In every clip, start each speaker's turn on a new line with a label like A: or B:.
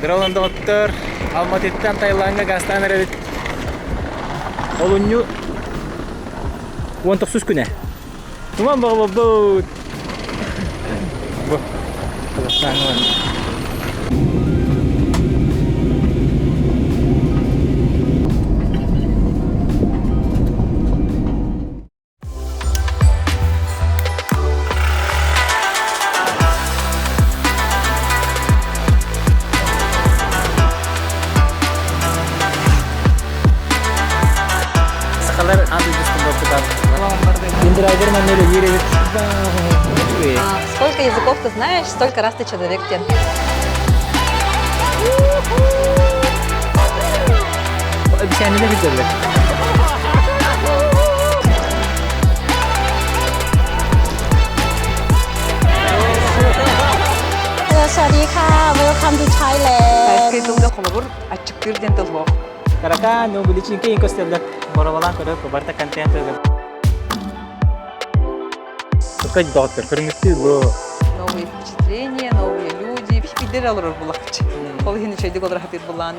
A: Дролан доҕоттор, Алматыттан Таилаҥҥа газтаан эрэбит. Олунньу 19 күнэ. Туман боҕолорбут. Бу Казахстаҥҥа Сахалар аан Индрайвер манна үлэлиир эбит.
B: Сколько языков ты знаешь, столько раз ты человек тен.
A: Обещание билдерлер.
C: สวัสดีค่ะ Welcome to Thailand
B: Сайскай тылга холобур аччыктыыр диэн тыл суох.
A: Каракан, ну, биличинки инкостеллер. Боровалан көрөр, барта контент Только доктор, көрүҥүттүү бу.
B: Новые впечатления, новые люди. Пипидер олорор булахчы. Ол иһин үчүгэйдик олорор хатыыр булаан.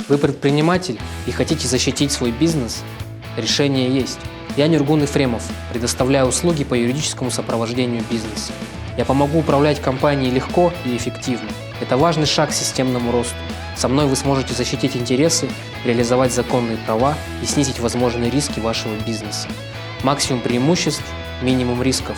D: Вы предприниматель и хотите защитить свой бизнес? Решение есть. Я Нюргун Ефремов, предоставляю услуги по юридическому сопровождению бизнеса. Я помогу управлять компанией легко и эффективно. Это важный шаг к системному росту. Со мной вы сможете защитить интересы, реализовать законные права и снизить возможные риски вашего бизнеса. Максимум преимуществ, минимум рисков.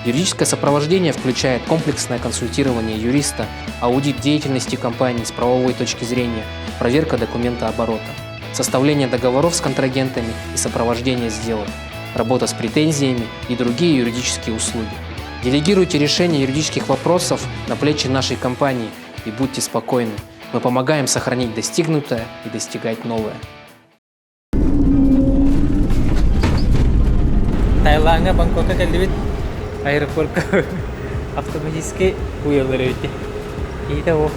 D: Юридическое сопровождение включает комплексное консультирование юриста, аудит деятельности компании с правовой точки зрения, проверка документа оборота, составление договоров с контрагентами и сопровождение сделок, работа с претензиями и другие юридические услуги. Делегируйте решение юридических вопросов на плечи нашей компании и будьте спокойны. Мы помогаем сохранить достигнутое и достигать новое.
A: Таилаҥҥа Бангкокка кэллибит. Аэропортка автоматически уйаллар эбит. Иитэ ол.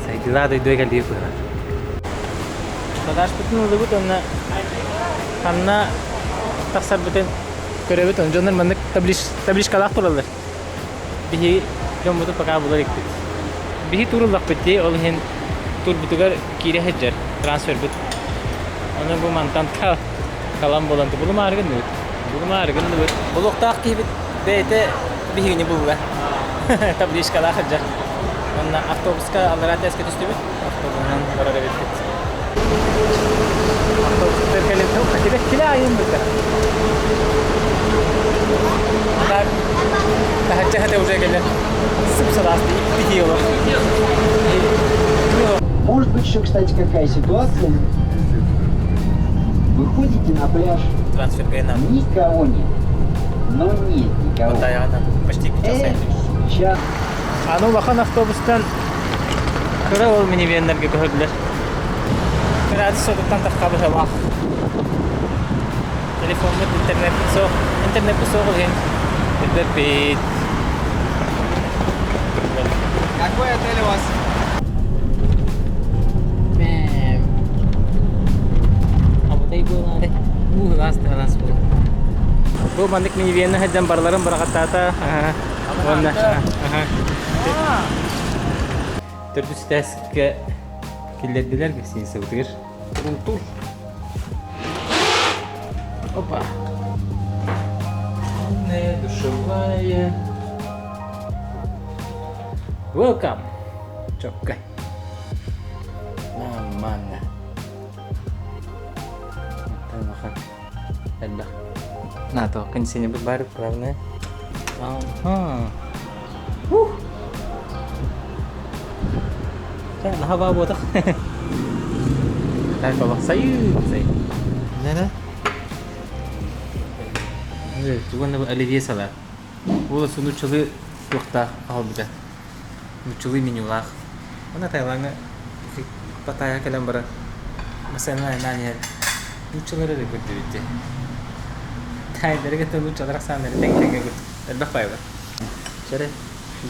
A: Сайдылаа дойдуга кэллибит быһа. Багажпытын ыллыбыт уонна ханна тахсарбытын көрөбүт. Онон дьоннор маннык табличкалаах тураллар. Биһиги дьоммутун пока булар иликпит. Биһи тууруллахпыт дии, ол иһин турбутугар киирэ сылдьар трансфербыт. Ону бу мантан калан буолан булумаары гынныбыт. Булумаары гынныбыт. Булуохтаах киһибит бэйэтэ биһигини булла. Табличкалаах сылдьар. Онно автобуска аллараа тээскэ түстүбүт. Автобуһунан барар эбиппит. Автобустар кэлин килэ айын быта. Так, таһычча хата уже кэлэн сып-сылаас иппитии олох.
E: Может быть еще, кстати, какая ситуация. Выходите на пляж,
A: Трансфер нам.
E: никого нет. Но нет никого.
A: Почти час.
E: Час.
A: Аны улахан автобустан кыра ол минивеннэргэ көһөрдүлэр. Кыраады сотуттан тахха быһылаах. Телефоммут интернеппит суох. Интернеппит суох иһин билбэппит.
F: Какой отель у вас?
A: Бэм. Абытай буолаары. Уу ыраас ыраас буолар. Бу маннык минивенни сылдьан барыларын быраҕаттаата. Уонна төрдүс этээскэ киллэрдилэр гостиницабытыгар. Рум-тур. Опа. Умная, душевая. Welcome. Чокка. Нормально. Элбэх. НАТО кондиционер бар, главное. Ага. Ух. Наһаа буотах. Так, сайыы, сай. Нена? Туган оливье салат. Ол нууччалыы туохтаах аҕалбыта. Нууччалыы менюлаах. Уонна Таилаҥҥа Паттайя кэлэн баран массыынанан айаннаан иһэн нууччалары эрэ көрдүбүт дии. Таайдары кытта нууччалар ахсааннара тэҥ-тэҥҥэ курдук. Элбэх баай бар. Чэрэ,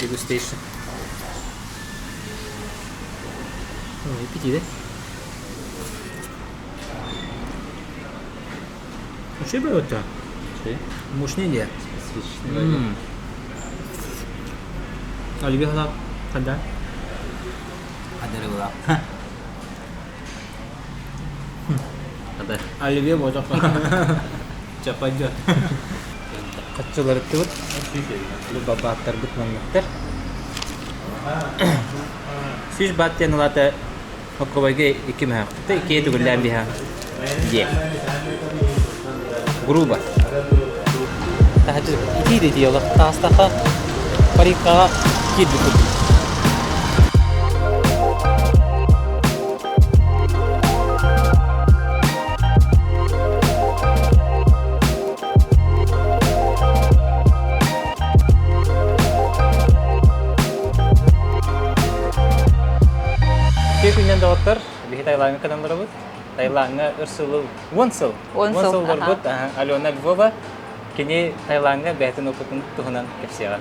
A: дегустейшн. Ой, аппетит, э? Үчүгэй бөҕөтө. Мощный диye. Оливье салат ханна?
F: Адарыла. Ада.
A: Оливье буолуох. Чэ, пойдет. Хаччыларыттыбыт. Бу бабааттарбыт манныктар. 100 бат диэн ылата Хоккобайга икки мөһөөхтүтэ иккиэ төгүллээн биһа диэ. Грубо. Таһыччы итии да итии олох таастаха париккаҕа киирбит курдук. Үтүө күнүнэн доҕоттор, биһи Таилаҥҥа кэлэн олоробут. Таилаҥҥа өр сыл, уон сыл,
B: Уон сыл,
A: сыл олорбут Алена Львова кини Таилаҥҥа бэйэтин опытын туһунан кэпсиэҕэ.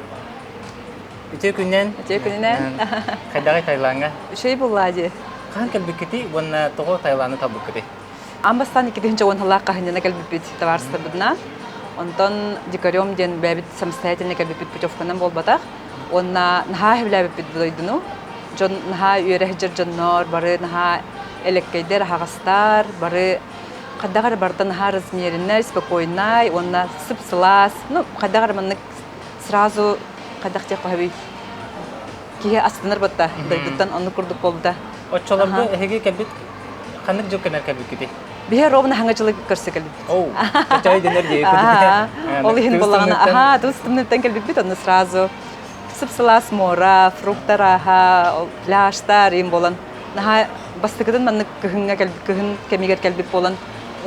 A: Үтүө күнүнэн.
B: Үтүө күнүнэн.
A: Хайдаҕый Таилаҥҥа?
B: Үчүгэй буоллаа дии.
A: Хаһан кэлбиккитий уонна тоҕо Таиланы талбыккытый?
B: Аан бастаан 2010 сыллаах хаһынньана кэлбиппит табаарыстарбытынаан. Онтон дикарем диэн бэйэбит самостоятельно кэлбиппит путевканан буолбатах. Уонна наһаа сөбүлээбиппит бу дойдуну. Дьон наһаа үөрэ сылдьар дьоннор, бары наһаа элэккэйдэр, аһаҕастар, бары хайдах эрэ барыта наһаа размереннай, спокойнай уонна сып-сылаас. Ну, хайдах эрэ маннык сразу хайдах диэххэ сөбүй киһи астынар батта дойдуттан оннук курдук буолбута.
A: Оччолорго эһиги кэлбит ханнык дьыл кэмэр кэлбиккитий?
B: Биһи ровно хаҥа дьылы көрсө кэлбиппит.
A: Оу, чай дэнэр дии.
B: Ол иһин буоллаҕына, аха, тус тымныттан кэлбиппит, онно сразу сып-сылаас муора, фруктар аһа, пляжтар им буолан наһаа бастакытын маннык кыһыҥҥа кэлбит кыһын кэмигэр кэлбит буолан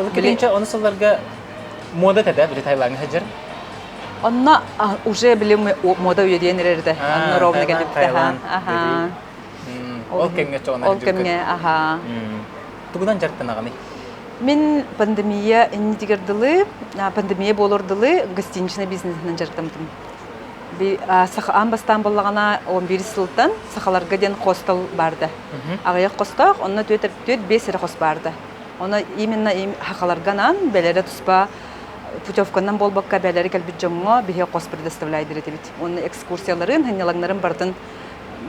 A: Ол кэлинчэ ону сылларга мода тэдэ били Таилаҥҥа сылдьар.
B: Онно уже били мода үөдүйэн эрэрдэ. Онно ровно кэлбиппит. Аха.
A: Ол кэмҥэ чоҕуна
B: Ол кэмҥэ аха.
A: Тугунан дьарыктанаҕыный?
B: Мин пандемия иннигэр дылы, пандемия буолар дылы гостиничный бизнесинэн дьарыктаммытым. Аан бастаан буоллаҕына 11 сылтан сахаларга диэн хостел баарда. Аҕыйах хостоох, онно 4-5 эрэ хос баарда. Ону именно сахаларга анаан бэлэрэ туспа путевканан буолбакка бэлэри кэлбит дьоҥҥо биһи хос предоставляйдыр этибит. Уонна экскурсияларын, сынньалаҥнарын барытын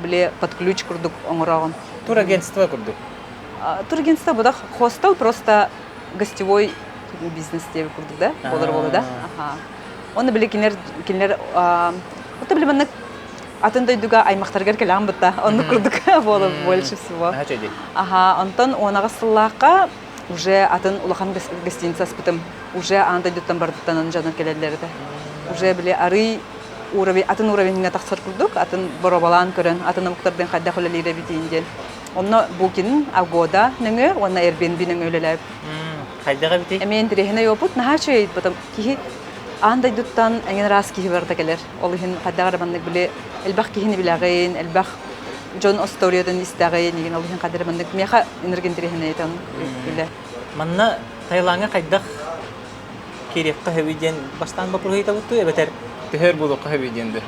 B: били под ключ курдук оҥороҕун.
A: Турагентство курдук.
B: Турагентство будах хостел просто гостевой бизнес диэби курдук да болар болу да. Оны били кинилэр кинилэр ото били маннык атын дойдуга аймахтарыгар кэлэҕин бытта оннук курдук буолар больше всего. Аха, онтон уонаҕас сыллаахха уже атын улахан гостиница аспытым. Уже аан дойдуттан бардыттан дьонор кэлэллэр этэ. Уже били арый уровень атын уровеньҥа тахсар курдук, атын боруобалаан көрөн, атын омуктардын хайдах үлэлиир эбитин диэн. Онно Букин, Агода нөҥүө уонна Airbnb нөҥүө үлэлээбит.
A: Хайдах эбитий?
B: Эмиэ интэриэһинэй опыт наһаа үчүгэй потом киһи аан дойдуттан эҥин араас киһи барыта кэлэр. Ол иһин хайдах эрэ маннык били элбэх киһини билэҕин, элбэх дьон историятын истэҕин, игин ол иһин хайдах эрэ маннык миэхэ инэрг интэриэһинэй этэн үлэ.
A: Манна Таилаҥҥа хайдах киириэххэ сөбүй диэн бастаан боппуруоһу ыйытабыт дуу эбэтэр төһөр буолуохха сөбүй диэн дуу?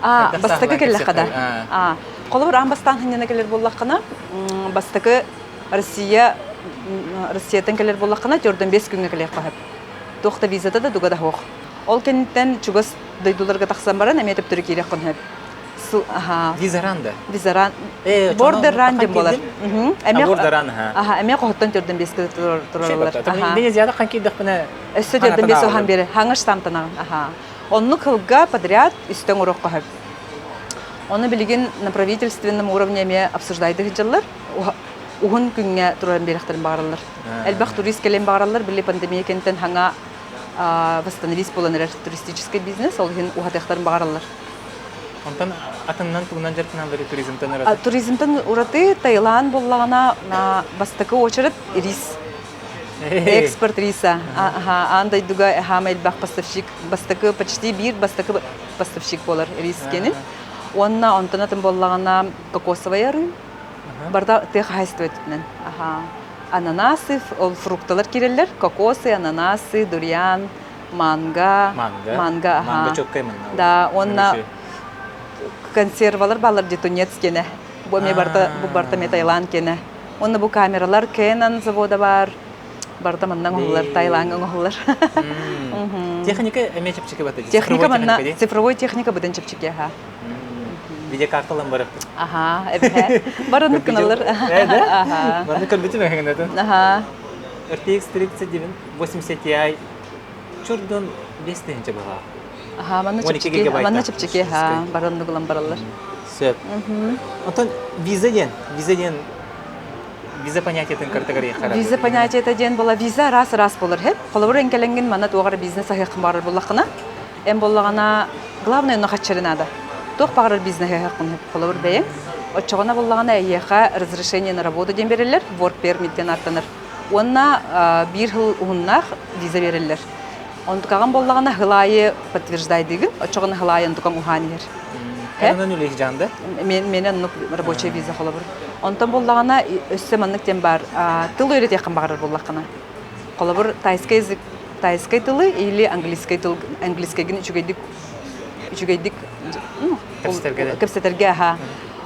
B: А, бастакы кэллэххэ да. А, холобур аан бастаан ханньана кэлэр буоллаххына, бастакы Россия Россияттан кэлэр буоллаххына, 4-5 күҥҥэ кэлиэххэ сөп. Туох да визата да дуга да суох. Ол кэнниттэн чугас дойдуларга тахсан баран эмиэ төптөрү киириэххин сөп.
A: Визаран да?
B: Визаран. Бордер ран диэн буолар.
A: Бордер аха.
B: Аха, эмиэ хоһуттан төрдөн биэскэ тураллар.
A: Мен зияда хан киирдэхпинэ
B: Өссө төрдөн биэс уһан биэри хаҥаш самтанаҕын. Аха. Оннук сылга подряд үстэн оруохха сөп. Ону билигин на правительственном уровне эмиэ обсуждайды сылдьаллар. Уһун күҥҥэ туран биэрэхтэрин баҕараллар. Элбэх турист кэлэн баҕараллар. Били пандемия кэнниттэн хаҥа восстановись буолан эрэр туристический бизнес, ол иһин уһатыахтарын баҕараллар.
A: Онтон атыннан тугунан дьарыктаналлар туризмтан ураты?
B: Туризмтан ураты Таиланд буоллаҕына бастакы очередь рис. Экспорт риса. Аан дойдуга хаама элбэх поставщик, бастакы почти биир бастакы поставщик буолар рис кенин. Уонна онтон атын буоллаҕына кокосовай арыы. Барда тыа хаһаайыстыба өттүнэн. Ананасы, ол фрукталар киреллер, кокосы, ананасы, дуриан, манго,
A: Манго.
B: манго, аха.
A: Манго чөккөй манна.
B: Да, уонна консервалар баалар дии тунец киэнэ. Бу эмиэ барыта бу барыта эмиэ Таиланд киэнэ. Уонна бу камералар Canon завода баар. Барыта манна оҥоһуллар, Таилаҥҥа оҥоһуллар.
A: Техника эмиэ чэпчэки бата.
B: Техника манна цифровой техника быдан чэпчэки аха.
A: Видеокарталан барыппыт.
B: Аха, эбэһэ. Бараннык гыналар.
A: Э, да?
B: Аха.
A: Манны көрбүтүм эһэҥнэтин.
B: Аха.
A: RTX 3080 Ti чурдун 5000 баҕа.
B: Аха, манна
A: 12
B: чэпчэки,
A: гигабайта.
B: манна чэпчэки, аха, бараннык ылан бараллар.
A: Сөп. Онтон виза диэн, виза диэн виза понятиетын картагарыйа
B: Виза понятиета диэн була виза араас-араас буолар хэп. Холобур эҥкэлэҥҥин манна туох эрэ бизнес аһыаххын баҕарар буоллаххына, эн буоллаҕына главное онно хаччары наада. Туох баҕарар бизнес аһыаххын сөп. Холобур бэйэҥ. Оччоҕуна буоллаҕына эйиэхэ разрешение на работу диэн биэрэллэр, work permit диэн ааттанар. Уонна биир сыл уһуннаах виза биэрэллэр. Онтукаҕын буоллаҕына сыл аайы подтверждайдыыгын, оччоҕуна сыл аайы онтукаҥ уһаан иһэр.
A: Эн онон үлэһи дьаанда?
B: Мен оннук рабочая виза холобур. Онтон буоллаҕына өссө маннык диэн баар тыл үөрэтиэххин баҕарар буоллаххына. Холобур, тайский язык, тайский тылы или английский тыл, английскайгын үчүгэйдик үчүгэйдик
A: кэпсэтэргэ
B: кэпсэтэргэ аха.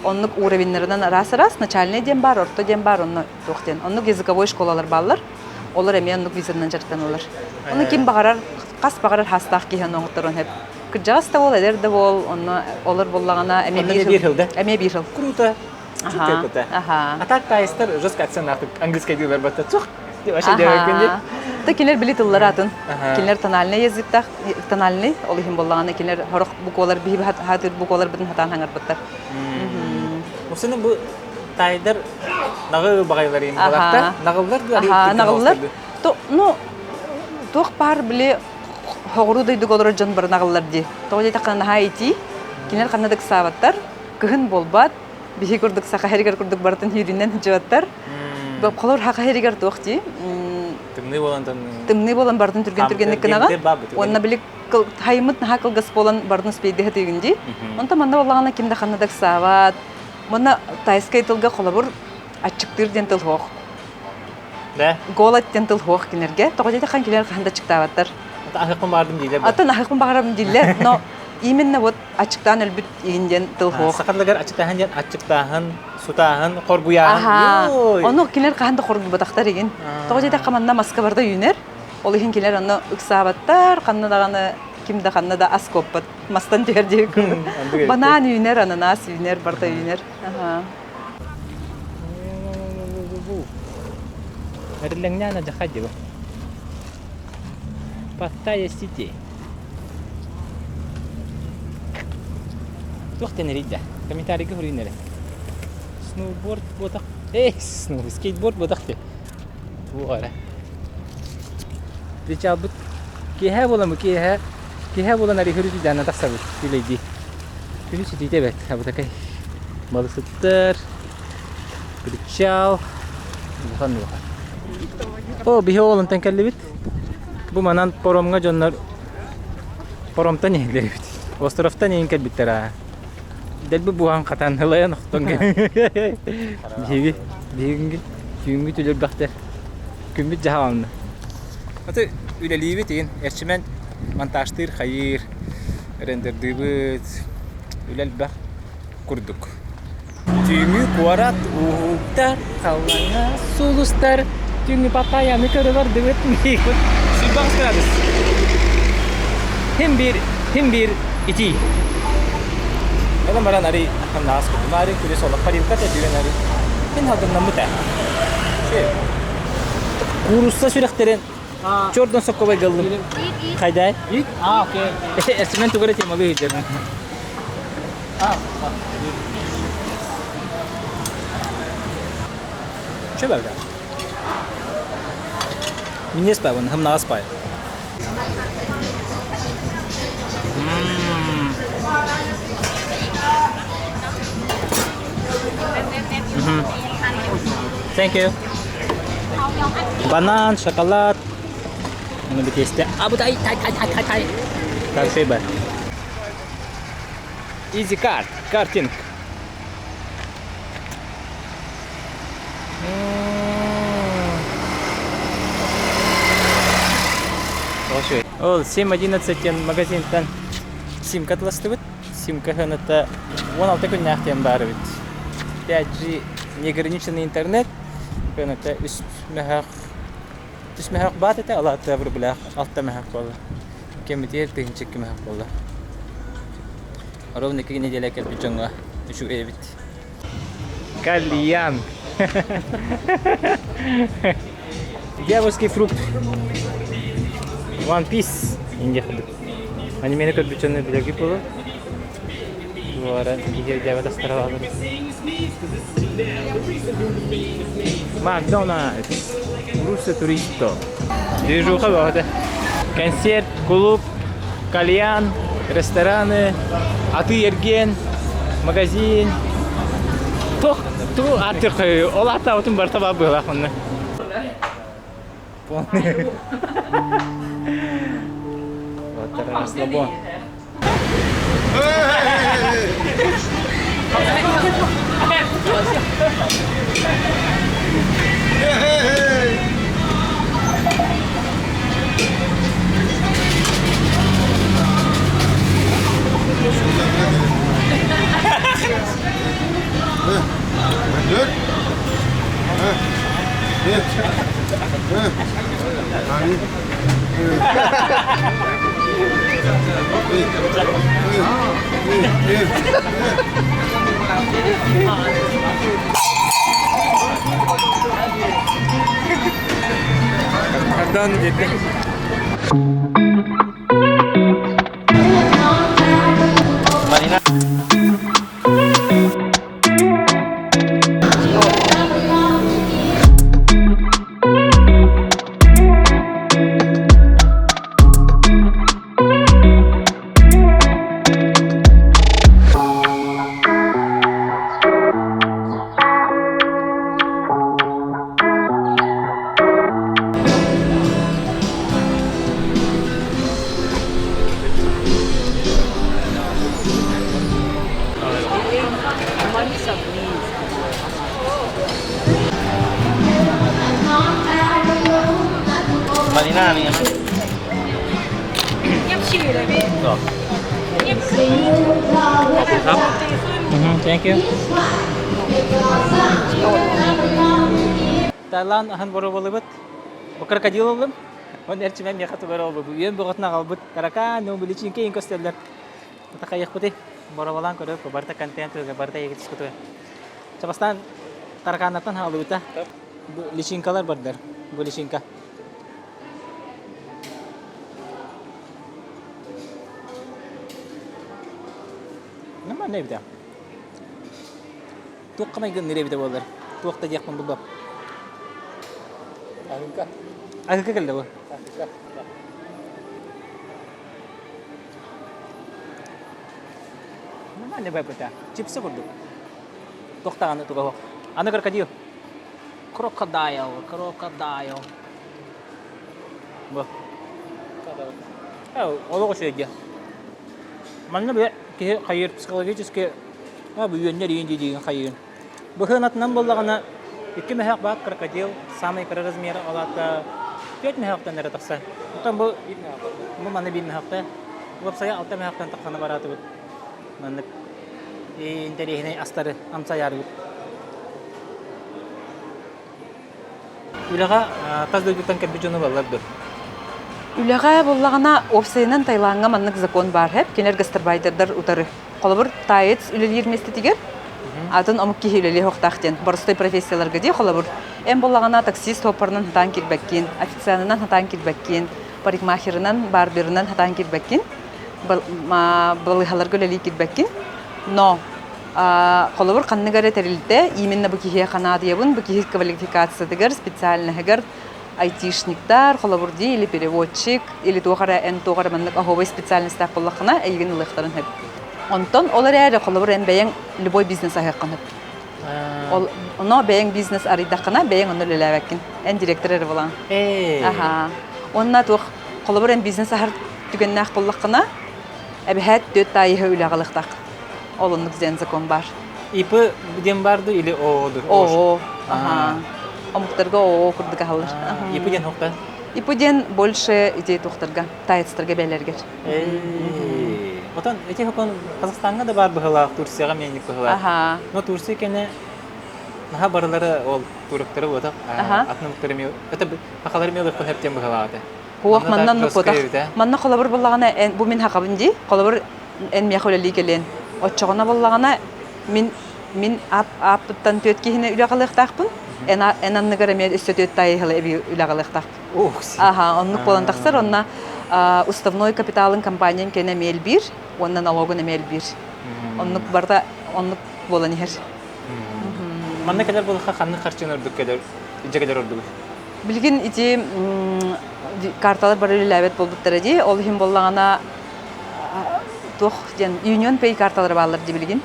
B: Оннук уровеннарынан араас-араас начальный диэн баар, орто диэн баар, онно туох диэн. Оннук языковой школалар бааллар. Олор эмиэ оннук визанан дьарыктаналлар. Ону ким баҕарар, хас баҕарар хаастаах киһи ону оҥотторон сөп. Кырдьаҕас да буол, эдэр да буол, онно олор буоллаҕына эмиэ биир
A: сыл да?
B: Эмиэ биир сыл.
A: Круто.
B: Аха. Аха.
A: А так таайыстар жестко акценнаахтык английскайдыылар батта цух вообще делают дии.
B: Та кинилэр били тыллар атын. Кинилэр тональный языктаах, тональный, ол иһин буоллаҕына кинилэр сорох буквалар биһи хаатыр букваларбытын хатаан хаҥарбыттар.
A: Усуну бу таайдар наҕыл баҕайылар им балахта наҕыллар
B: Аха, наҕыллар. Ну, туох баар били хоҕуруу дойдуга олорор дьон бары наҕыллар дии. Тоҕо диэтэххинэ наһаа итии. Кинилэр ханна да ыксаабаттар. Кыһын буолбат. Биһи курдук саха сиригэр курдук барытын сүүрүнэн сылдьыбаттар. Холор саха сиригэр туох дии?
A: Тымныы буолан
B: Тымныы буолан барытын түргэн-түргэнник гынаҕын. Уонна били хайыммыт наһаа кылгас буолан бардын успейдыһа тыыгын дии. Онтон манна буоллаҕына ким да ханна да ыксаабат. Манна тайскай тылга холобур аччыктыыр диэн тыл суох.
A: Да?
B: Голод диэн тыл суох кинилэргэ. Тоҕо диэтэххэ кинилэр хаһан да аччыктаабаттар.
A: Аһыахпын баҕардым дииллэр.
B: Атын аһыахпын баҕарабын дииллэр, но именно вот аччыктаан өлбүт иин диэн тыл суох.
A: Сахаларыгар аччыктааһын диэн аччыктааһын, сутааһын, хоргуйааһын.
B: Ону кинилэр хаһан да хоргуйбатахтар игин. Тоҕо диэтэххэ манна маска барда үүнэр. Ол иһин кинилэр онно ыксаабаттар, ханна даҕаны ким да ханна да ас куоппат. Мастан түһэр диэки курдук. Банан үүнэр, ананас үүнэр, барыта үүнэр.
A: Эрилэҥнээн адьаха дьиба. Паттайя Сити. Туох тэнэрий да? Комментарийга суруйун эрэ. Сноуборд буотах. Эй, скейтборд буотах ти. Туох эрэ. Причалбыт киэһэ буоламмыт киэһэ киэһэ буолан арыһыр үтүдээнэ тахсабыт үлэйдии. Күнүс итиитэ эбэт абытакай балыксыттар причал улахан улахан. О, биһи оҕолонтон кэллибит. Бу манан паромҥа дьоннор паромтан иһиллэр эбит. Островтан иһин кэлбиттэр аа. Дэлби буһан хатан ылайан охтон биһиги биһиги түүҥҥү түлүрбэхтэр күммүт дьаһаланна. Аты үлэлиибит иин эрчимэн монтажтыыр хайыыр рендердыыбыт үлэ элбэх курдук. Түүҥҥү куорат уһуктар, халлааҥҥа сулустар, түүҥҥү Паттайяны көрө бардыбыт. Сүүрбэҕис градус. Хим биир, хим биир итии. Онон баран арый хамнаас курдум. Арый күрүс олох парилка тэтүүрэн арый. Мин халгыннаммыт ээ. Куурусса сүрэхтэрин чордон соккобай галлым. Хайдай?
D: А, окей.
A: Эсмен тугара темалы ыйдырын. Че барга? Минес пай, вон хамнаас пай. Thank you. Банан, шоколад. Ону битиэстэ. Абытай, тай, тай, тай, тай, тай. Спасибо. Easy card, картинг. Ол 7.11 диэн магазинтан симка атластыбыт. Симка сыаната 16 күннээх диэн баар эбит. 5G неограниченный интернет сыаната үс мөһөөх үс мөһөөх баат этэ, ол аата рублях алта мөһөөх буолла. Кэмитиэр тыһыынча икки мөһөөх буолла. Ровно икки неделя кэлбит дьоҥҥо.
F: Үчүгэй эбит.
A: Кальян. Дьявольский фрукт. One Piece. Инде курдук. Анимени көрбүччүнү билэргит буолуо. Туора киһи дьээбэ тастаралаабыт. Макдональдс. Руссо туристо. Движуха бөҕөтө. Концерт, клуб, кальян, рестораны, атыы-эргиэн, магазин. Туох туу ааттык ол ааттаабытын барыта баар быһыылаах онно. Полный. Вот расслабон. Pardon dedi.
F: Марина. Марина
A: Thank you. Таиланд аһын боруобалыыбыт. Бу крокодил ыллым. Он эрчимэн миэхэ тугар олбу. Үөн бөҕөтүн аҕалбыт. Таракаан, увеличинка иин көстөллөр. Такайыахпытый. Боруобалаан көрөп, барыта контент барыта егитискутуга. Чабастаан таракааннартан хаалыбыта. Бу личинкалар бардар. Бу личинка. Нормально эбитэ. Туохха майгынныыр эбитэ буоллар. Туох да диэхпин булбап.
F: Аһыҥка.
A: Аһыҥка кэллэ бу.
F: Аһыҥка.
A: Нормально бэбитэ. Чипсы курдук. Туох даҕаны туга суох. Аны крокодил. Crocodile, crocodile. Бу. Олох үчүгэй дии. Манна бile киһи хайыыр психологически бу үөннэр иин дии хайыын. Быһыанатынан буоллаҕына икки мөһөөх баар крокодил самый кыра размера ол аата түөрт мөһөөхтөн эрэ тахса. Оттон бу бу манна биир мөһөөхтө. Уопсайа алта мөһөөхтөн тахсаны бараатыбыт. Маннык интэриэһинэй астары амсайаарыбыт. Үлэҕэ тас дойдуттан кэлбит дьону ылаллар дуо?
B: Үлэҕэ буоллаҕына, уопсайынан Таилаҥҥа маннык закон баар һэп, кинилэр гастарбайтердар утары. Холобур, таец үлэлиир миэстэтигэр атын омук киһи үлэлиэх уохтаах диэн боростуой профессияларга дии холобур. Эн буоллаҕына таксист суоппарынан сатаан киирбэккин, официанынан сатаан киирбэккин, парикмахерынан, барберынан сатаан киирбэккин, балыыһаларга үлэлии киирбэккин. Но холобур, ханнык эрэ тэрилтэ именно бу киһиэхэ наадыйабын, бу киһи квалификациятыгар, специальноһыгар айтишниктар, холобур дии, или переводчик, или туох эрэ эн туох эрэ маннык оһуобай специальностаах буоллаххына, эйигин ылыахтарын сөп. Онтон ол эрээри, холобур, эн бэйэҥ любой бизнес аһыаххын сөп. Ол оно бэйэҥ бизнес арыйдаххына, бэйэҥ онно үлэлээбэккин. Эн директор эрэ буолаҕын. Аха. Уонна туох, холобур, эн бизнес аһар түгэннээх буоллаххына, эбэһээт түөрт таайыһы үлэҕэ ылыахтаах. Ол оннук диэн закон баар.
A: ИП диэн баар дуу или ООО дуу?
B: ООО. Аха. Омуктарга ООО курдук аһаллар.
A: ИП диэн хуохта?
B: ИП диэн больше идея туохтарга, таецтарга бээлэргэр.
A: Отон эти хокон Казахстаҥҥа да баар быһылаах, Турцияҕа миэнник быһылаах.
B: Аха.
A: Но Турция кэнэ наһаа барылары ол туруктары буотах, атын омуктары эмиэ, это сахалары эмиэ ылыахпын сөп диэн быһылаах этэ.
B: Хуох манна оннук Манна холобур буллаҕына эн бу мин хахабын дии. Холобур эн миэхэ үлэлии кэлиэн. Оччоҕуна буллаҕына. Мин мин ап ааппыттан түөрт киһини үлэҕалыахтаахпын. Эн эн анныгар эмиэ өссө түөрт таайыһылы эбии үлэҕалыахтаахпын. Аха, оннук буолан тахсар. Онно уставной капиталын компаниян кэнэ эмиэ элбиир уонна налогун эмиэ элбиир. Оннук барыта оннук буолан иһэр.
A: Манна кэлэр буоллахха ханнык харчыны ордук кэлэр, илдьэ кэлэр ордугуй?
B: Билигин ити карталар бары үлэлээбэт буолбуттара дии. Ол иһин буоллаҕына туох диэн Union Pay карталара бааллар дии билигин.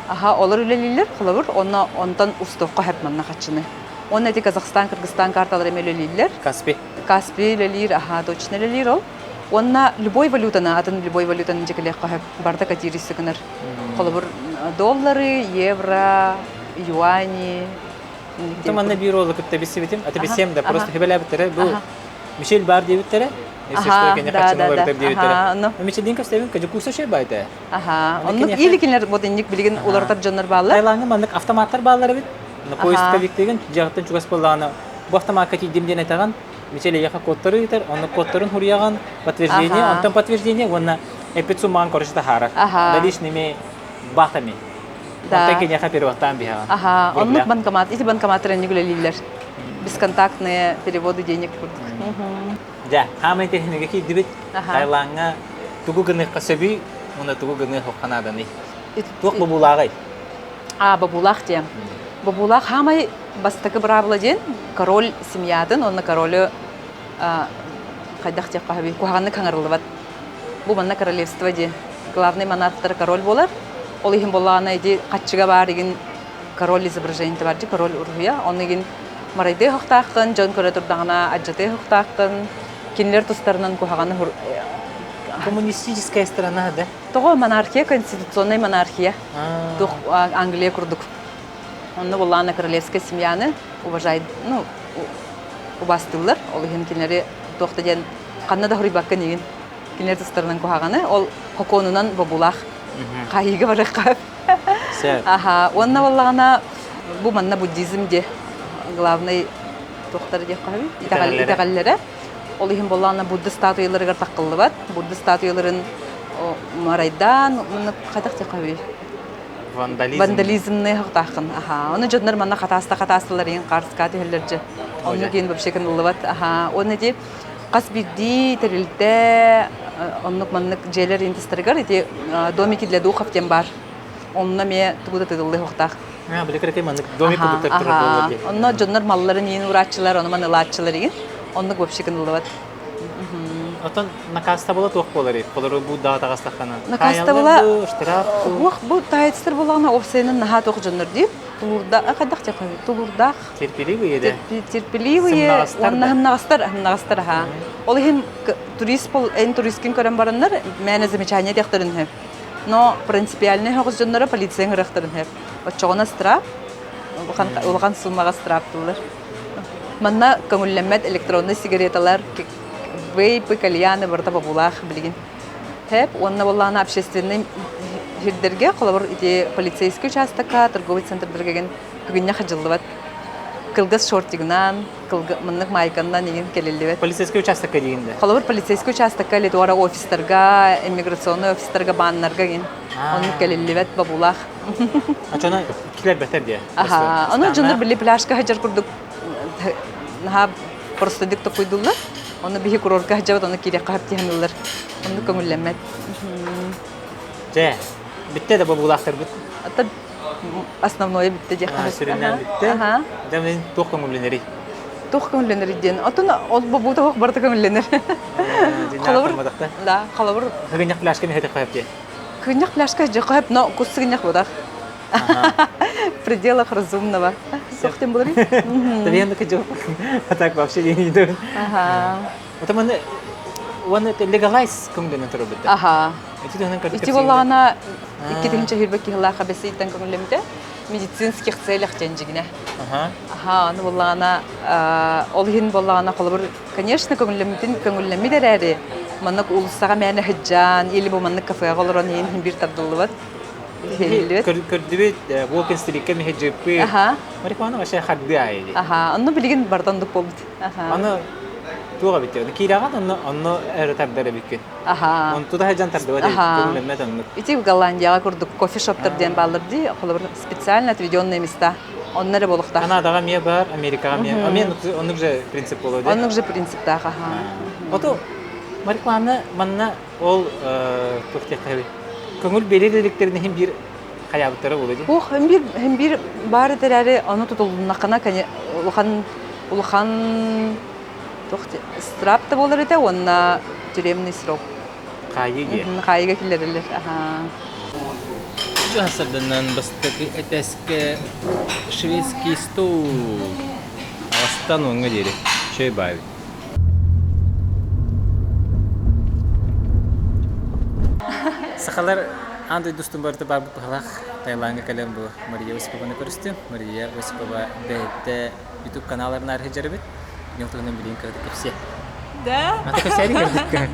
B: Аха, олор үлэлииллэр, холобур, онно онтон устуохха сөп манна харчыны. Уонна ити Казахстан, Кыргызстан карталара эмиэ үлэлииллэр.
A: Каспи.
B: Каспи үлэлиир, аха, точно үлэлиир ол. Уонна любой валютаны, атын любой валютаны дьэкэлиэххэ сөп, барыта котируйса гынар. Холобур, доллары, евро, юани.
A: Ити манна биир уолу кытта билсибитим. Аты билсиэм да, просто хебелээбиттэрэ. Бу Мишель бар диэбиттэрэ. Если что, кини хаччыны уларытар диэбиттэрэ. Мишельдин көстөбүн, кожукуса шей байта.
B: Аха. Оннук или кинилэр вот инник билигин уларытар дьоннор бааллар.
A: Таилаҥҥа маннык автоматтар бааллар эбит. Поездка виктигин дьиэҕиттэн чугас буоллаҕына бу автомакка тиийдим диэн этэҕин, Мишель эйиэхэ кодтары ыытар, онно кодтарын хуруйаҕын, подтверждение, онтон подтверждение уонна эппит суммаҕын короче таһаарар. Наличными батами. Онтон киниэхэ переводтаан биһэҕин.
B: Аха, оннук банкомат, ити банкоматтар инник үлэлииллэр. Бесконтактные переводы денег курдук.
A: Дьэ, хаамай технигэ киирдибит. Таилаҥҥа тугу гыныахха сөбүй уонна тугу гыныах нааданы? Туох бобуулааҕый?
B: А, бобуулаах диэн. Бобуулаах хаамай бастакы быраабыла диэн король семьятын уонна королю хайдах диэххэ сөбүй куһаҕаннык хаҥарыллыбат. Бу манна королевство диэн. Главный монархтара король буолар. Ол иһин буоллаҕына ити хаччыга баар игин король изображениета бар дии, король уруһуйа. Ону игин марайдыы оһохтооххун, дьон көрө турдаҕына адьатыы оһохтооххун, кинилэр тустарынан куһаҕаны
A: Коммунистическая страна, да?
B: Тоҕо монархия, конституционная монархия. Туох Англия курдук. Онно буоллаҕына королевская семьяны уважай, ну, убаастыыллар. Ол иһин кинилэри туох да диэн ханна да хоруйбаккын игин кинилэр тустарынан куһаҕаны ол хокуонунан бобуулаах хаайыыга барыахха Аха, уонна буоллаҕына бу манна буддизм диэ главный туохтара диэххэ сөбүй итэҕэллэрэ. Ол иһин буоллаҕына Будда статуяларыгар таххыллыбат. Будда статуяларын марайдаан манна хайдах диэххэ сөбүй
A: Вандализм.
B: Вандализмны хатааххын. Аха. Ону дьоннор манна хатааста хатаастылар иһин хаарыска түһэллэр дьэ. Онну диэн вообще кыныллыбат. Аха. Уонна ити хас биирдии тэрилтэ оннук маннык дьиэлэр интестарыгар ити домики для духов диэн баар. Онно эмиэ тугу да тыгыллыахтаах.
A: Аа, били кыракый маннык домик курдуктар турар буолла дии.
B: Онно дьоннор малларын иин урааччылар, ону маны ылааччылар игин. Оннук вообще кыныллыбат.
A: Оттон накаастабыла туох буоларый? Холору бу даа таҕыстаххына.
B: Накаастабыла
A: штраф
B: Уох бу таайцтар буоллаҕына уопсайынан наһаа туох дьоннор дии. Тулуурда хайдах тулуурдаах
A: Терпеливые да.
B: Терпеливые уонна хымнаҕастар, хымнаҕастар аха. Ол иһин турист бол эн туристкин көрөн бараннар мээнэ замечание диэхтэрин үһү. Но принципиальный соҕус дьонноро полиция ыҥырыахтарын сөп. Оччоҕуна штраф улахан улахан суумаҕа штрафтыыллар. Манна көҥүллэммэт электроннай сигареталар, вейпы, кальяны барыта бобуулаах билигин. Хэп уонна буоллаҕына общественный сирдэргэ, холобур, ити полицейский участокка, торговый центрдарга деген күннэ хадьыллыбат. Кылгас шортигынан, маннык маайканнан игин кэлиллибэт.
A: Полицейский участокка диигин да?
B: Холобур, полицейский участокка или туора офистарга, иммиграционный офистарга, бааннарга игин. Оннук кэлиллибэт бобуулаах.
A: Ачана килэрбэтэр диэ.
B: Аха, ону дьоннор били пляжка сылдьар курдук наһаа простойдук токуйдуллар. Ону биһи курорка сылдьабыт, ону киириэххэ сөп диэн ыллар. Оннук көҥүллэммэт.
A: Дьэ, бүттэ да бобуулаахтарбыт.
B: Ата основное бүттэ диэххэ.
A: Сүрүннээн бүттэ. Дьэ, мин туох көҥүллэнэрий?
B: Туох көҥүллэнэрий диэн. Отон ол бобуута суох барыта көҥүллэнэр. Холобур, да, холобур.
A: Сыгынньах пляжка миһэтэх хөп диэ.
B: Кынньах пляжка дьэ хөп, но кус сыгынньах будах. В пределах разумного. Сохтем буларый?
A: Табиен да А так вообще не иду.
B: Ага.
A: Это маны уонна легалайз көҥүллэнэн турар
B: Аха.
A: Ити туһунан көрдүк
B: Ити буоллаҕына 2 киһилаах бэсийтэн көҥүллэммитэ медицинских целях диэн дьигинэ.
A: Аха.
B: Аха, аны буоллаҕына ол иһин буоллаҕына холобур, конечно, көҥүллэммитин көҥүллэммит эрээри маннык уулуссаҕа мээнэ сылдьан или бу маннык кафеҕа олорон иһин биир тардыллыбат.
A: Көрдүбүт, Walking Street-ка миһэ дьыппы.
B: Аха.
A: Марихуана вообще хардыы аайы дии.
B: Аха, онно билигин бардан дук буолбут. Аха.
A: Аны Туох эбит диэн. Киирэҕин онно онно эрэ тардар эбиккин.
B: Аха.
A: Онту да сылдьан тардыбат эбит. Көҥүллэммэт оннук.
B: Ити Голландияҕа курдук кофешоптар диэн бааллар дии. Холобур, специально отведенные места. Онно эрэ буолуохтаах.
A: Канадаҕа эмиэ баар, Америкаҕа эмиэ. Эмиэ оннук же принцип буолуо дии.
B: Оннук же принциптаах, аха.
A: Ото марихуана манна ол туох диэххэ көҥүл биэрэр иликтэрин иһин биир хайаабыттара буолуо дии.
B: Ох, һин биир һин биир баар этэрээри ону тутулуннаххына улахан улахан туох штраф да буолар этэ уонна тюремный срок.
A: Хаайыы диэ.
B: Хаайыыга киллэрэллэр. Аха.
A: Сарданан бастакы этээскэ шведский стол. Аҕыстан уоҥҥа диэри. Чэй баайбыт. Сахалар аан дойду устун барыта баарбыт быһалаах Таилаҥҥа кэлэн бу Мария Осипованы көрүстүм. Мария Осипова бэйэтэ YouTube каналларын арыһыдьар эбит. Дьон туһунан билигин кыратык кэпсиэ.
G: Да?
A: Аты кэпсээри кырдык.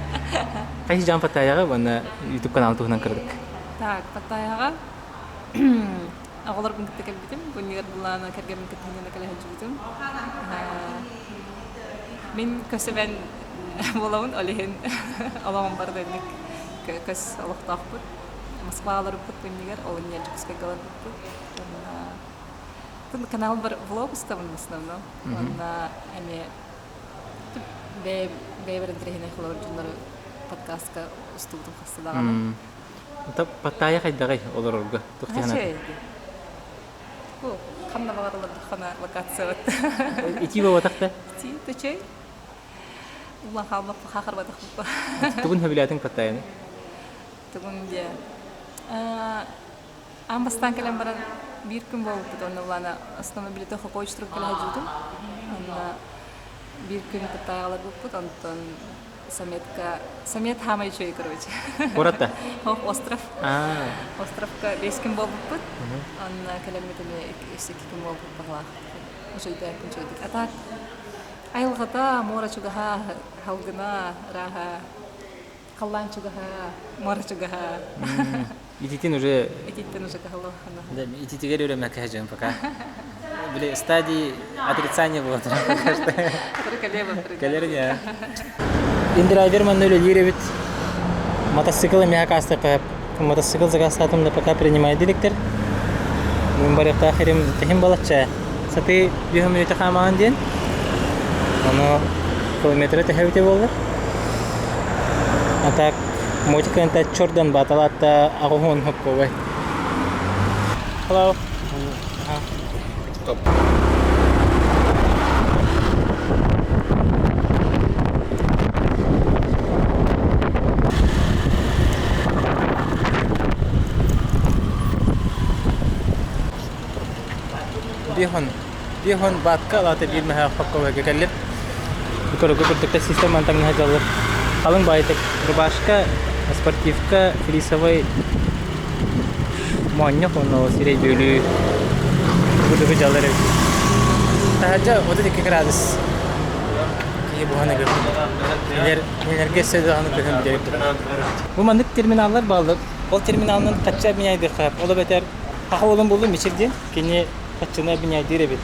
A: Хайы жан Паттайаҕа уонна YouTube канал туһунан кырдык.
G: Так, Паттайаҕа оҕолорбун кытта кэлбитим. Бу булаана кэргэммин кытта кэлэ сылдьыбытым. Мин көсөбөн буолабын, ол иһин олоҕум барыта инник көс олохтоохпут. Москваҕа олорбуппут иннигэр, ол иннигэр Дьокуускайга олорбуппут. Уонна канал бар влог устабын в основном. Уонна эмиэ бэйэбэр интэриэһинэй холобур дьоннору подкастка устубутум хаста даҕаны.
A: Паттайа хайдаҕый олорорго? Туох
G: Ханна баҕарылардаххына локациябыт.
A: Итии буолбатах да?
G: Итии, төчөй. Улахан хаалбаппа хаахарбатахпыппа.
A: Тугун сөбүлээтиҥ Паттайаны?
G: Тугун диэ. Аан бастаан кэлэн баран биир күн буолбуппут уонна улаана основной билете хокуой турук кэлэ сылдьыбытым. Онно биир күн Паттайаҕаларбыппыт, онтон Саметка Самет хаамай үчүгэй короче.
A: Куорат
G: Ох, остров. Островка бес күн буолбуппут. Онно кэлэммит эмиэ үс икки күн буолбут баҕалаах. Үчүгэйдээкпин үчүгэйдик. А так айылҕата, муора чугаһа, халгына, ырааһа, халлаан чугаһа, муора чугаһа.
A: Ититин уже
G: Ититтен уже каһыллахана.
A: Да, ититигэр үрэмэкэ дьон пока. Били стадии отрицания было пока что. Кэлэр не. Индрайвер манна үлэлиир эбит. Мотоцикл эмиэ акаастык мотоцикл заказтаатым да пока принимай диликтер. Мин барыахтаах ирим тэһин балачча. Сатыы биэс мүнүүтэ хаамаҕын диэн. Ону километра тэһэбитэ буоллар. А так мотиканта чордан баталаатта аҕыһын хопповай. Hello. Бихон бихон баатка алаата биир мэһэ хоккобайга кэллим. Көрөгө курдукта система таҥнаһа дьаллар. Халыҥ баайтык рубашка, спортивка, флисовый моонньох уонна сирэй бүөлүү курдугу дьаллар эбит. Таһырдьа 32 градус. Киһи буһан өлөр. Кинилэр кинилэргэ өссө даҕаны көһөн бүтэрик. Бу маннык терминаллар бааллар. Ол терминалынан хачча обменяйдыахха. Ол эбэтэр Саха уолун буллум Мичил диэн. Кини хаччыны обменяйдыыр эбит.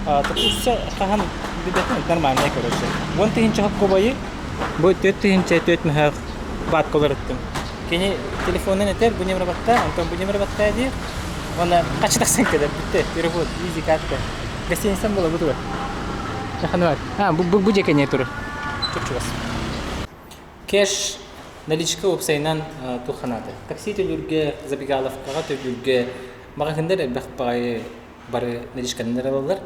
A: Өссө хаһан билбэтим нормальный короче. 10 000 хоккобайы бу 4 4 мөһөөх баатка уларыттым. Кини телефонунан этэр, бу нөмер батта, онтон бу нөмер батта диир. Уонна хаччы тахсан кэлэр бүттэ. Перевод, изи карта. Гостиницам була бу тугар. Хануар. А, бу бу бу дьэкэне турар. Чуп-чугас. Кэш наличка уопсайынан туох ханаата? Такси төлүүргэ, забегаловкаҕа төлүүргэ маҕаһыыннар элбэх баҕайы бары наличканан ылаллар.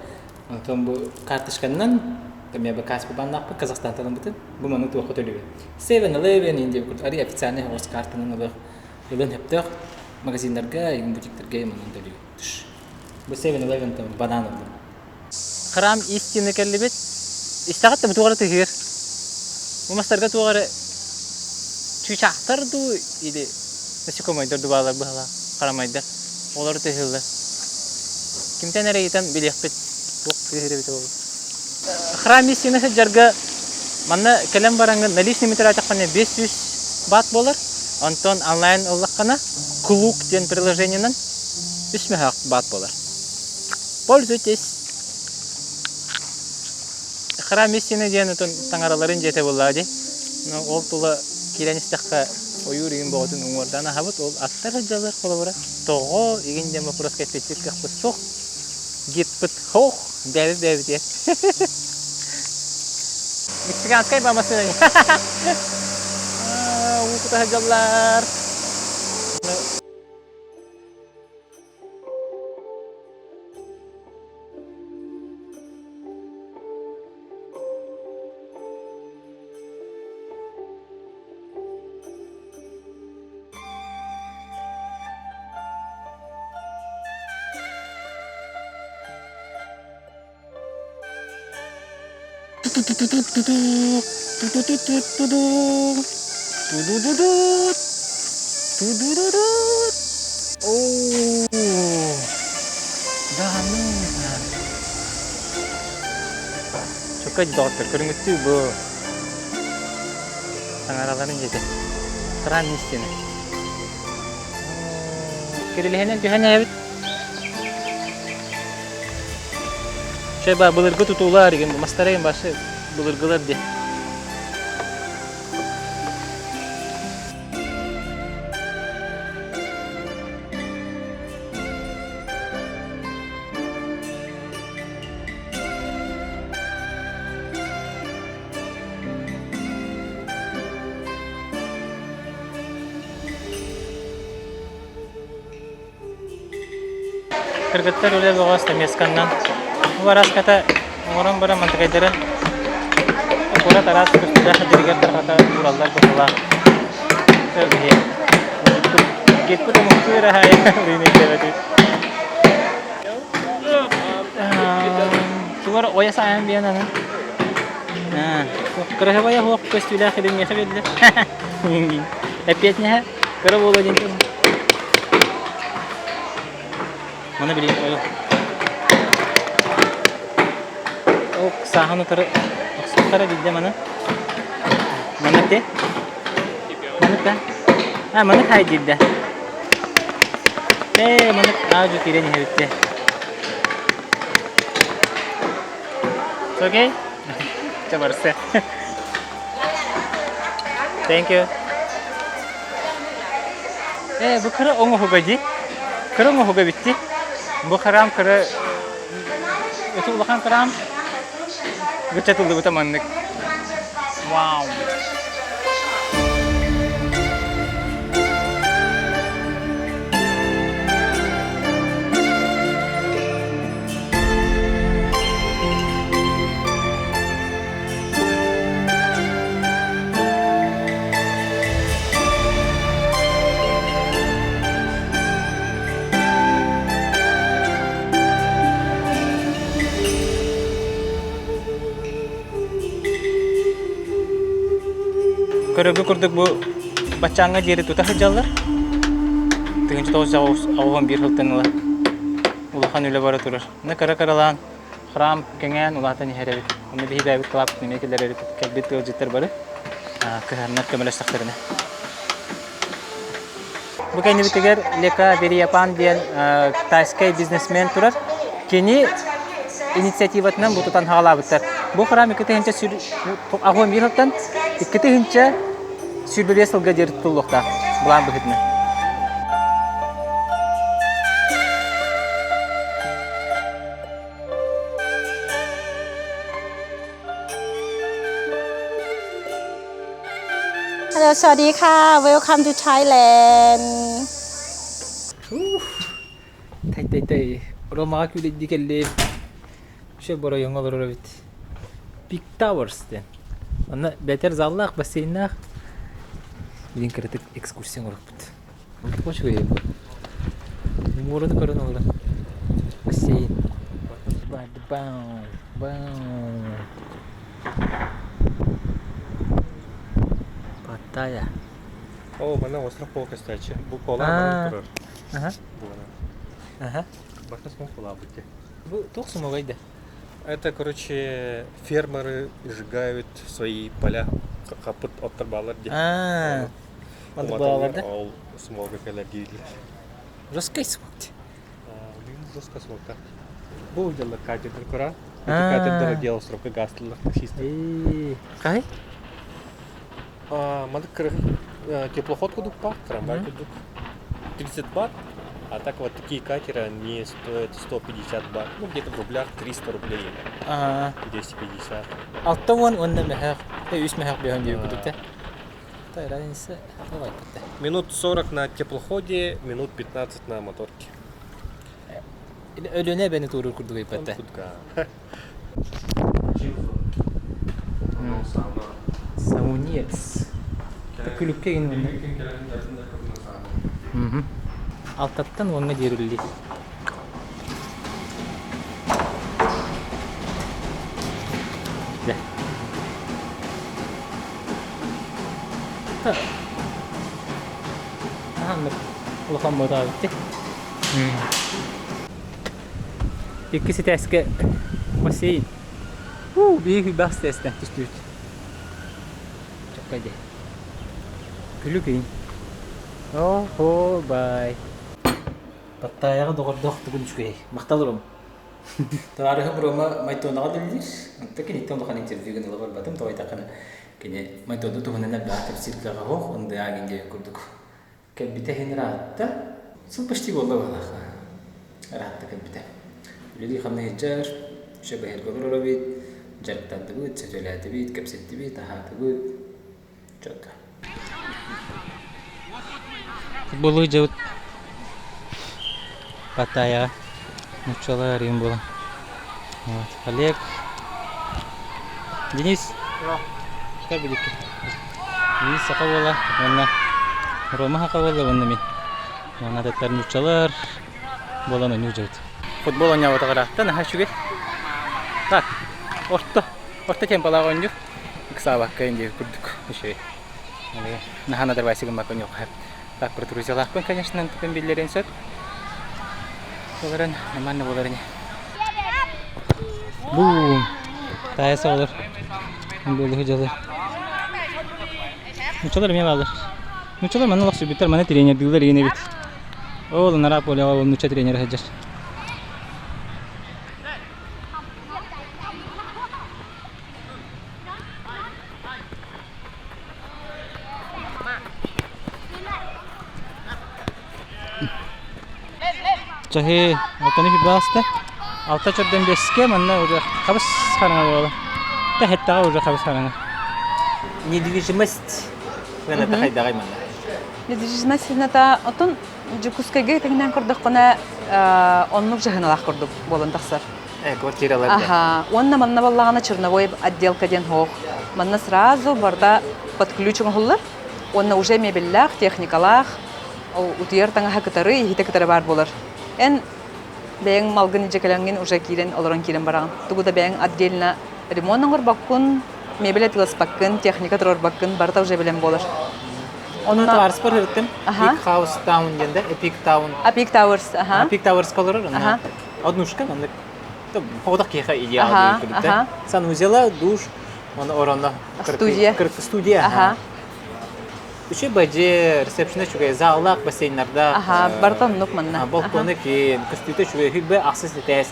A: Онтон бу карточканан эмиэ бу Каспи баннаахпыт Казахстантан ылбытым. Бу маны туохха төлүүбүн? 7-Eleven Индия курдук арый официальный оҕус картанан ылыах ылын сөптөөх магазиннарга, бутиктарга манан төлүүбүн. Бу 7-Eleven там банан ыллым. Храм истины кэллибит. Истэҕит да бу туох эрэ тыһыыр. Бу мастарга туох эрэ чыычаахтар дуу или насекомайдар дуу баалар быһалаах харамайдар. Олору тыһыыллар. Кимтэн эрэ ыйытан билиэхпит. Туох тыһыыр эбитэ буолуо. Храм истины сылдьарга манна кэлэн бараҥҥын наличный метрээтэххинэ 500 бат буолар. Онтон онлайн ыллаххына Клук диэн приложениенан үс мөһөөх бат буолар. Пользуйтесь. Храм истины диэн отон таҥараларын дьиэтэ буоллаҕа дии. Ол тула киирэн истэххэ ойуур игин боҕотун уҥуордаан аһабыт. Ол аттар сылдьаллар холобура. Тоҕо игин диэн боппуруоска эппиэттиир кыахпыт суох. Гидпыт хоох бэйэбит бэйэбитигэр. Мексиканскай ба массыына. Уу кута сылдьаллар. Оо, да ну. Чөкөй доҕоттор, көрүҥүттүү бу таҥараларын дьиэтэ. Храм истины. Кирилиһинэн түһэн эбит. Чэ ба былыргы тутуулар игин мастара игин башы былыргылар ди. Кыргыттар үлэ бөҕө стамесканнан бу араската оҥорон баран мантыкайдарын куорат араас көстүүлээх сиригэр тарҕата уураллар быһыылаах. Гиппит омуктуур аһай рынок Тугар ойа саайан биэн аны. Кыраһыбайа хуох көстүүлээх илиҥҥэхэ биллэр. Эппиэтинэһэ кыра буолуо диэн Маны билин ойо. Ол сааһын утары охсуохтара билдэ маны. Маны те. Маны та. А, маны хай диирдэ. Ээ, маны аажу киирэн иһэбитте. It's okay? Чэ барса. Thank you. Ээ, бу кыра оҥоһуга дии. Кыра оҥоһуга битти. Бу храм кыра Ити улахан храм гыччатыллыбыта маннык. Вау. Көрөргө курдук бу баччааҥҥа диэри тута сылдьаллар. 1981 сылтан ыла улахан үлэ бара турар. Мына кыра-кыралаан храм кэҥээн улаатан иһэр эбит. Онно биһи бэйэбит кылааппытын эмиэ киллэрэр эбит. Кэлбит ыалдьыттар бары кыһаннар көмөлөстөхтөрүнэ. Бу кэннибитигэр Лека Верияпан диэн тайскай бизнесмен турар. Кини инициативатынан бу тутан хаалаабыттар. Бу храм 2021 сылтан 2025 сылга диэри тутуллуохтаах былаан быһыытынан.
C: Hello สวัสดีค่ะ Welcome to Thailand
A: Тай-тай-тай. Ромаҕа күүлэйдии кэллим. Вообще боройоҥҥо олорор эбит. Big Towers диэн. Онно бэтэр заллаах, бассейннаах. Билин кыратык экскурсия оҥоруохпут. Үчүгэй бу. Муораны көрөн олорон. Бассейн. Бау, бау. Паттайя.
H: О, манна остров полкастачы. Бу кола баран турар.
A: Аха.
H: Буона.
A: Аха.
H: Башка смог кола бутте.
A: Бу туох сумогай да?
H: Это, короче, фермеры сжигают свои поля. Хаппыт оттор балар ди.
A: Аа. Маннык балалар да?
H: Ол смога кэлэр дииллэр.
A: Жесткий смог.
H: Жестко смогта. Бу дьаллар катердер кора. Ити катердара дело островка гаастылар таксистар.
A: Хай?
H: Маннык теплоход курдук баар, трамвай курдук. 30 бат, а так вот такие катеры, они стоят 150 бат, ну где-то в рублях 300 рублей, 250.
A: 60 уонна мөһөөх, үс мөһөөх биһөн диэби курдук те. Разница
H: Минут 40 на теплоходе, минут 15 на моторке.
A: Өлүөнэ эбэни туоруур курдук ыйбатта. Саунец. Күлүккэ гин Алтаттан уонга диэрилли. Улахан буотаабытти. Иккис этээскэ бассейн. Уу, биһиги күйбэх ситээстэн түстүбүт. Чоккай дии. Күлүк иин. О-хо, бай. Паттайаҕа доҕордоох тугун үчүгэй. Махтал Ром. Табаарыһым Рома Майтонаҕа үлэлиир. Онто киниттэн улахан интервьюгун ыла барбатым. Тоҕо диэтэххинэ, кини Майтону туһунан элбэҕи кэпсиир кыаҕа суох. Ындыаҥ диэн курдук Кэлбитэ иһин ыраатта. Сыл почти буолла быһалаах. Ыраатта кэлбитэ. Үлэлии-хамныы сылдьар, шөбөһөргө олорор эбит, дьарыктандыбыт, сөтүөлээтибит, кэпсэттибит, аһаатыбыт. Четко. Футболу дьабыт Паттайаҕа нууччалар арыйын буолан. Вот. Олег. Денис. Көр биликки. Денис саха буола уонна Рома саха буола уонна мин. Уонна атыттар нууччалар буолан ойнуу дьабыт. Футбол оонньообутаҕар ааттан наһаа үчүгэй. Так, орто, орто темпалаах оонньуур. Ыксаабакка диэки курдук үчүгэй. Наһаа надорвайся гыммакка оонньуохха Так, протрузиялаахпын, конечно, тутан биллэрин сөп. Олорон, нормально буолар ини. Бум! Таайа соҕолор. Буолуһу дьалыр. Нучалар эмиэ бааллар. Нучалар манна олохсуйбуттар, маны тренердыыллар игин эбит. Ол анараа поляҕа ол нуча тренера сылдьар. Чаһы алтаны бааста. Алта чордон бэскэ манна уже хабыс хараҥа буола. Тэһэттэҕэ уже хабыс хараҥа. Недвижимость сыаната хайдаҕай манна?
B: Недвижимость сыаната отон Дьокуускайга тэҥнээн көрдөххүнэ оннук дьаһыналаах курдук буолан тахсар.
A: Квартиралар
B: Аха. Уонна манна буоллаҕына черновой отделка диэн суох. Манна сразу барда под ключ оҥоһуллар. Уонна уже мебеллээх, техникалаах, утуйар таҥаһа кытары, иһитэ кытары баар буолар. Эн бэйэҥ малгын илдьэ кэлэҥҥин уже киирэн олорон киирэн бараҕын. Тугу да бэйэҥ отдельно ремонт оҥорбоккун, мебель атыыласпаккын, техника туруорбаккын, барыта уже бэлэм буолар.
A: Онно табаарыспар ырыттым. Big House Town диэн да, Epic Town.
B: Epic Towers, аха.
A: Epic Towers олорор, онно однушка маннык Хоҕотох киһиэхэ идеал диэн курдук Санузела, душ, оны оронно
B: студия.
A: Студия. Аха. Үчүгэй бадьы, ресепшн үчүгэй, заллаах бассейннардаах.
B: Аха, барыта оннук манна.
A: Балконы киин, көстүүтэ үчүгэй, хүббэ ахсыс этээс.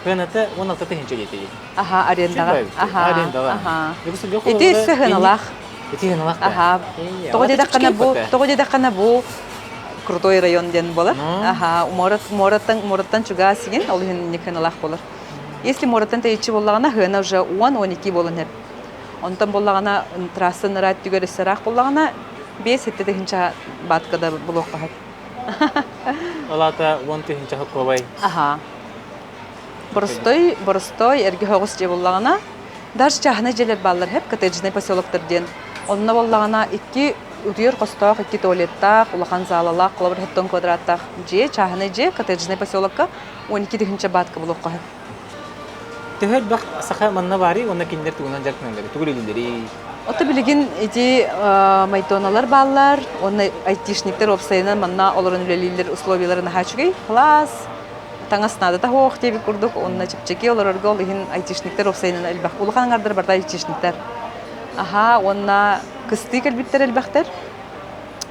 A: Кыаната 16 тыһыынча диэтэ.
B: Аха, арендаҕа.
A: Аха, арендаҕа.
B: Аха. Ити сыһыналаах.
A: Ити сыһыналаах.
B: Аха. Тоҕо диэтэххинэ бу, тоҕо диэтэххинэ бу крутой район диэн буолар. Аха, муораттан, муораттан чугас игин, ол иһин инник сыаналаах буолар. Если муораттан тэйиччи буоллаҕына, сыана уже 10-12 буолан иһэр. Онтон буоллаҕына, трасса ыраат түгэр өссө ыраах буоллаҕына, 5-7 тыһыынча баатка да булуохха сөп.
A: Ол аата 10 тыһыынча сокуобай.
B: Аха. Боростой, боростой эргэ соҕус дьиэ буоллаҕына, даже чааһынай дьиэлэр бааллар сөп, коттеджный поселоктар диэн. Онно буоллаҕына икки утуйар хостоох, икки туалеттаах, улахан залалаах, холобур, 70 квадраттаах дьиэ, чааһынай дьиэ, коттеджный поселокка 12 тыһыынча баатка булуохха сөп.
A: Төһө элбэх саха манна баарый уонна кинилэр тугунан дьарыктаналларый, тугу үлэлииллэрий?
B: Ото билигин ити майтоналар бааллар, уонна айтишниктэр уопсайынан манна олорон үлэлииллэр условиялара наһаа үчүгэй. Класс, таҥас наадата суох диэбит курдук, уонна чэпчэки олорорго ол иһин айтишниктэр уопсайынан элбэх. Улахан аҥардар барыта айтишниктэр. Аһаа, уонна кыстыы кэлбиттэр элбэхтэр.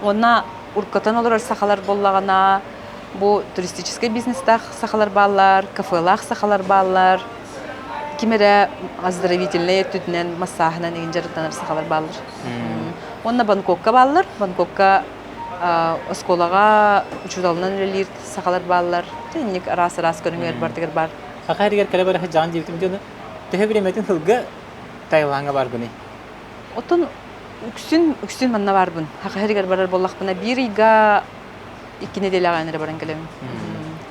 B: Уонна уркатан олорор сахалар буоллаҕына, бу туристическай бизнестаах сахалар бааллар, кафелаах сахалар бааллар. Ким эрэ оздоровительнай өттүтүнэн массааһынан игин дьарыктанар сахалар бааллар. Уонна Бангкокка бааллар. Бангкокка оскуолаҕа учууталынан үлэлиир сахалар бааллар. Инник араас-араас көрүҥэр бардыгар бар.
A: Саха эригэр кэлэ бара сылдьаҕын диэбитим дьону төһө бириэмэтин сылга Таилаҥҥа баргыный?
B: Оттон үксүн үксүн манна барбын. Саха сиригэр барар буоллахпына биир ыйга икки нэдиэлэҕэ эрэ баран кэлэбин.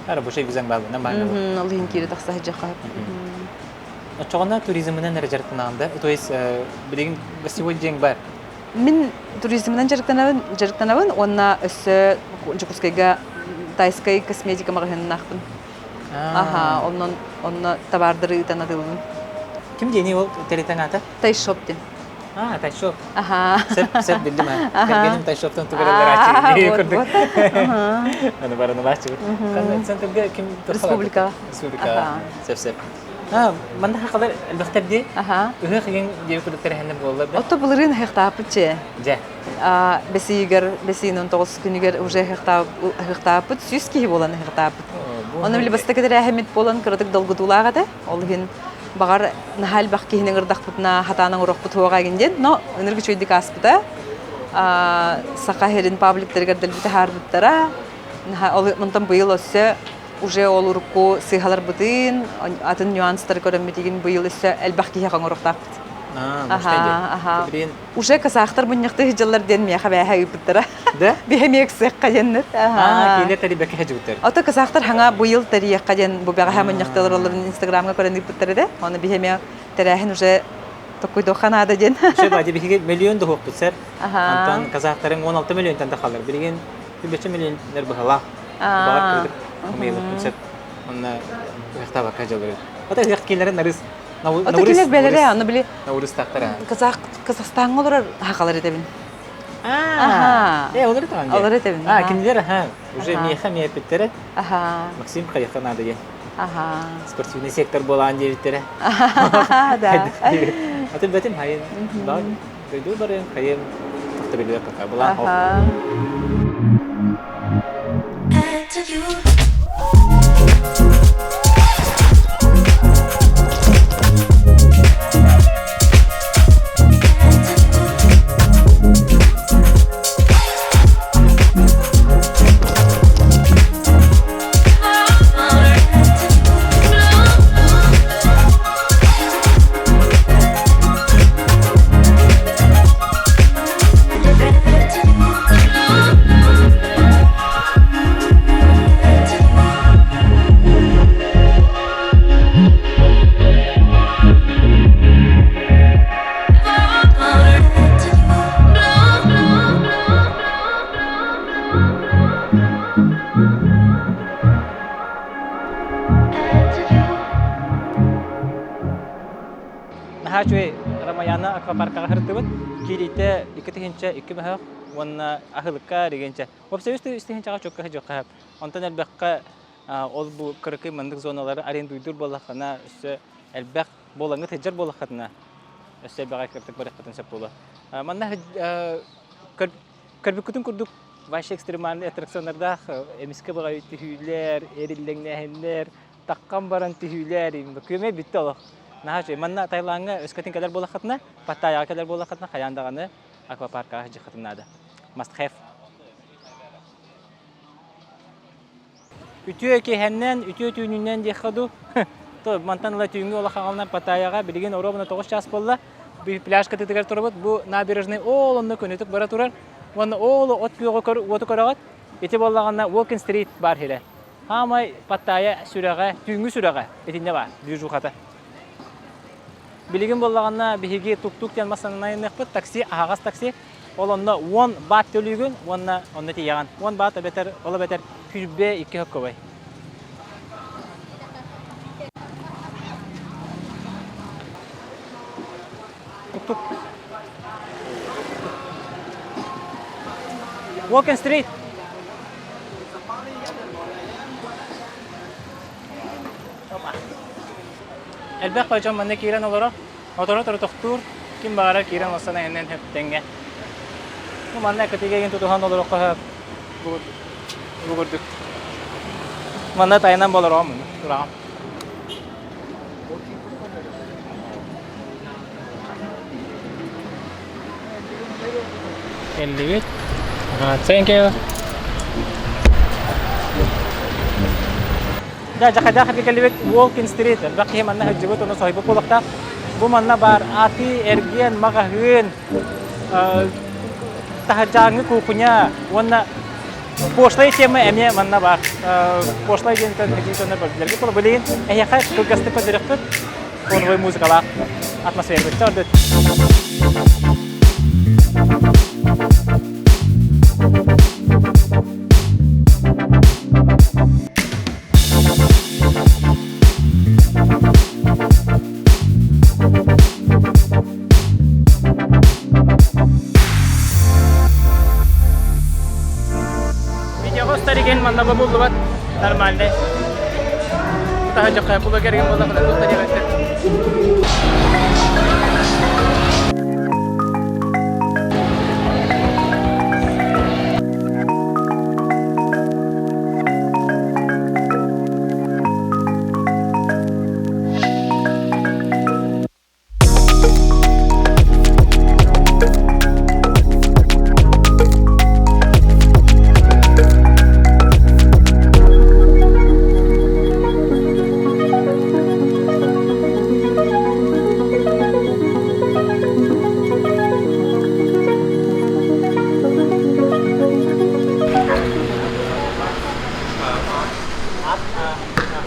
A: Рабочай визаҥ баалына баалына.
B: Ол иһин киирэ тахса сылдьахха.
A: Оччоҕуна туризмынан эрэ дьарыктанаҕын да? То есть билигин гостевой дьиэҥ бар?
B: Мин туризмынан дьарыктанабын, дьарыктанабын уонна өссө Дьокуускайга тайскай косметика маҕаһыыннаахпын. Аха, онон онно табаардары ыытан атыылыыбын.
A: Ким диэний ол тэрилтэҥ аата?
B: Тайшоп диэн.
A: А, тайшоп.
B: Аха.
A: Сөп, сөп биллим аа. Кэргэним тайшоптан тугу эрэллэр курдук. Аны баранылааччыбыт. Ханна центрга ким
B: Республикаҕа.
A: Республикаҕа. Сөп, сөп. А, манна хахалар элбэхтэр дии.
B: Аха.
A: Ыһыах игин диэби курдук тэрээһиннэр буоллар да?
B: Ото былырыын ыһыахтааппыт чэ.
A: Дьэ.
B: Бэсиигэр, бэсиин 19 күнүгэр уже ыһыахтааппыт, 100 киһи буолан ыһыахтааппыт. Онно били бастакы тэрээһиммит буолан кыратык долгутуулаах этэ. Ол иһин баҕар наһаа элбэх киһини ыҥырдахпытына хатаан оҥоруохпут суоҕа игин диэн, но ынырык үчүгэйдик ааспыта. Саха сирин пабликтарыгар дэлби таһаарбыттара. Ол онтон быйыл өссө уже ол урукку сыыһаларбытын, атын нюанстары көрөммүтигин быйыл өссө элбэх киһиэхэ оҥоруохтаахпыт.
A: Аха, аха.
B: Уже казахтар мунньахтыы сылдьаллар диэн миэхэ бээһэ ыыппыттара.
A: Да?
B: Биһэ сыахха диэннэр.
A: Аа, киилэ тэрийбэккэ сылдьыбыттар.
B: Ото казахтар хаҥа быйыл тэрийиэххэ диэн бу бэҕэһээ мунньахтыылар олорун инстаграмҥа көрөн ыыппыттар этэ. Оны биһи эмиэ тэрээһин уже токуйдуохха наада диэн.
A: Все бади биһиги миллион дохуоппут сэр. Антон казахтарың 16 миллионтан да халар. Билигин 5 миллионнар быһалаах. Баҕар кырдык умыйлыппын сөп. Онно ыһыктаабакка дьаллар. Ото ыһыах киилэрин нарыс
B: Ото кинилэр бэлэрэ, аны били
A: Наурыстаахтара.
B: Казах Казахстаҥҥа олорор хахалар этэбин.
A: Аа. Э, олор этаҕын
B: Олор этэбин.
A: Аа, кинилэр аха, уже миэхэ миэппиттэрэ.
B: Аха.
A: Максим хайыха наада диэн.
B: Аха.
A: Спортивный сектор буолаан диэбиттэрэ.
B: Да.
A: Аты бэтим хайын. Дойду барыан хайын тохтобилбэт пока булаан
B: Аха.
A: Наһаа үчүгэй Рамаяна аквапаркаҕа сырыттыбыт. Киириитэ 2002 мөһөх уонна аһылыкка регенчэ. Уопсай үс тыһыынчаҕа чокка сыдьыахха сөп. Онтон элбэххэ ол бу кыракый маннык зоналары арендуйдуур буоллаххына өссө элбэх буолаҥҥыт сылдьар буоллаххытына өссө элбэҕи кырдык барыаххытын сөп буолуо. Манна көрбүккүтүн курдук вообще экстремальный аттракционнардаах эмискэ баҕайы түһүүлэр, эриллэҥнээһиннэр, таххан баран түһүүлэр, күөмэй бүттэ олох. Наһаа үчүгэй. Манна Таилаҥҥа өскөтүн кэлэр буоллаххытына, Паттайаҕа кэлэр буоллаххытына хайаан даҕаны аквапаркаҕа сылдьыаххытын наада. Must have. Үтүө киэһэннэн, үтүө түүнүнэн диэххэ дуу. То мантан ыла түүҥҥү олох аҕалынан Паттайаҕа билигин оруобуна 9 чаас буолла. Пляж кытыытыгар турабыт. Бу набережный оол онно көнөтүк бара турар. Уонна оол от күөҕү көр, уоту көрөҕүт. Ити буоллаҕына Walking Street баар сирэ. Хаамай Паттайа сүрэҕэ, түүҥҥү сүрэҕэ итиннэ баар, движухата. Билигин буоллаҕына биһиги тук-тук диэн массыынанан айанныахпыт, такси, аһаҕас такси. Ол онно 10 баат төлүүгүн уонна онно тиийэҕин. 10 баат эбэтэр, ол эбэтэр 22 хоккобай. Тук-тук. Walking Street. Элбэх дьон манна киирэн олорор, оторо-оторо тохтуур, ким баҕарар киирэн олорсон айанныан сөп тэҥҥэ. Бу манна кытыыга тутуһан олороххо бу бу курдук. Манна тайанан болороҕум, тураҕым. Кэллибит. Thank you. Да, жахадах кэллибит Walking Street. Элбэх киһи манна сылдьыбыт, ону соһуйбут буолуохтаах. Бу манна баар атыы, эргиэн, маҕаһыын, таһырдьааҥҥы куукуна уонна пошлай тема эмиэ манна баар. Пошлай диэн дьоннор бардыларга буола билигин эһиэхэ кылгастык көрдөрүөхпүт фоновой музыкалаах атмосферабыт ордут. Видеоҕа стариген манна бобуллубат нормальный. Таһырдьа була кэргэн буолла хана туох да диэбэттэр.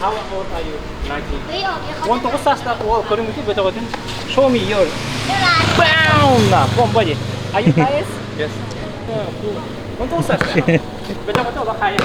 A: How old are you? 19 саастаах уол көрүҥүтүн бөтөҕөтүн Show me your Bam! Бомба дии. Are you tired?
H: Yes.
A: 19 саастаах. Бөтөҕөтө олох хайа.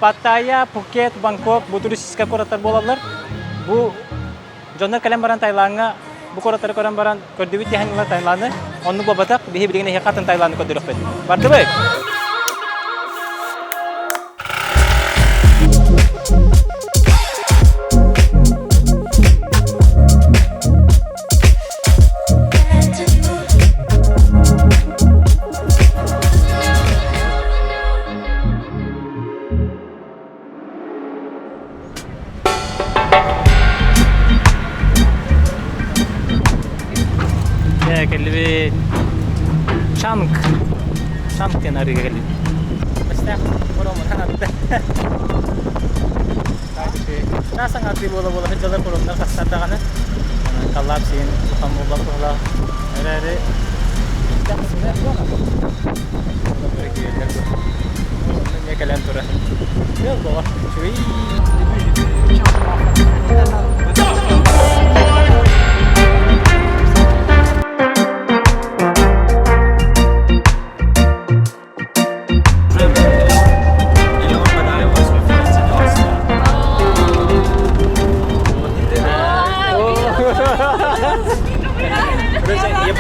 A: Паттайя, Пхукет, Бангкок бу туристическай куораттар буолаллар. Бу дьоннор кэлэн баран Таилаҥҥа бу куораттары көрөн баран көрдүбүт диэн ылар Таиланы. Оннук буолбатах, биһи билигин эһиэхэ атын Таиланы көрдөрүөхпүт. Бардыбыт! Дьэ, кэллибит. Чанг. Чанг диэн арыыга кэллибит. Бастаах паромунан атта. Чаас аҥаардыы буола-буола сылдьаллар паромнар хастар даҕаны. Коллапс иһин улахан буолбат туһалаах. Эрээри Онно кэлэн турар. Тыал боҕо. Үчүгэй.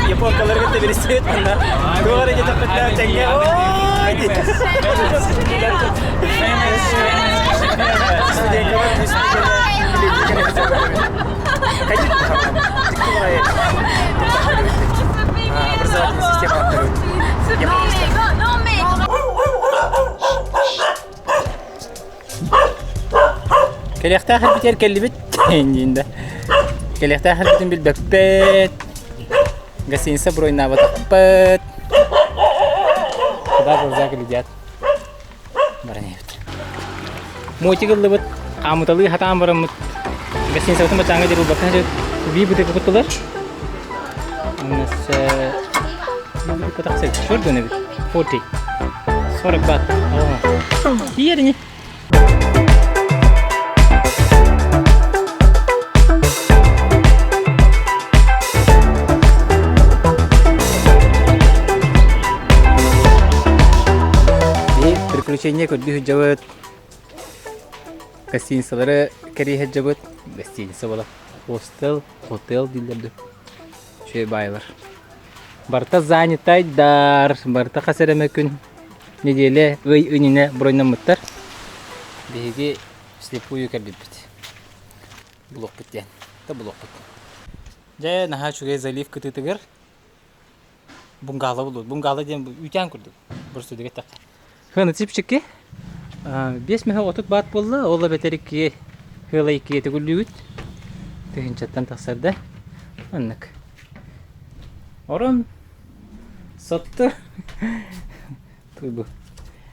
A: Японкаларга тэбиристибит манна. Туох эрэ диэтэхпитинэ тэҥҥэ ой Образовательная система Кэлиэхтээх эрбитигэр кэллибит диин да. Кэлиэхтээх эрбитин билбэппит. Гостиница броньнаабатахпыт. Куда глаза глядят. Баран иһэбит. Муотик ыллыбыт, хаамыталыы хатаан бараммыт. Гостиницабытын бачааҥҥа диэри ылбакка сылдьыбыт. Бии бытыка куттулар. Оннос бытыка тахсар. Шор дөнөбүт. 40. 40 бат. Тиийэр Приключение көрдүү сылдьабыт. Гостиницалары кэрийэ сылдьабыт. Гостиница буола. Хостел, хотел дииллэр дуу. Үчүгэй баайылар. Барыта занятайдар, барыта хас эрэ эмэ күн, неделя, ый иннинэ броньнаммыттар. Биһиги вслепую кэлбиппит. Булуохпут диэн. Да булуохпут. Дьэ, наһаа үчүгэй залив кытыытыгар бунгало булуут. Бунгало диэн үүтээн курдук. Бурсудуга эттэххэ. Хыаны чипчики. 5 мөһө 30 баат буолла. Ол эбэтэр икки хыла иккигэ төгүллүүгүт. Тыһыынчаттан тахсар да. Оннук. Орон сотто туйбу.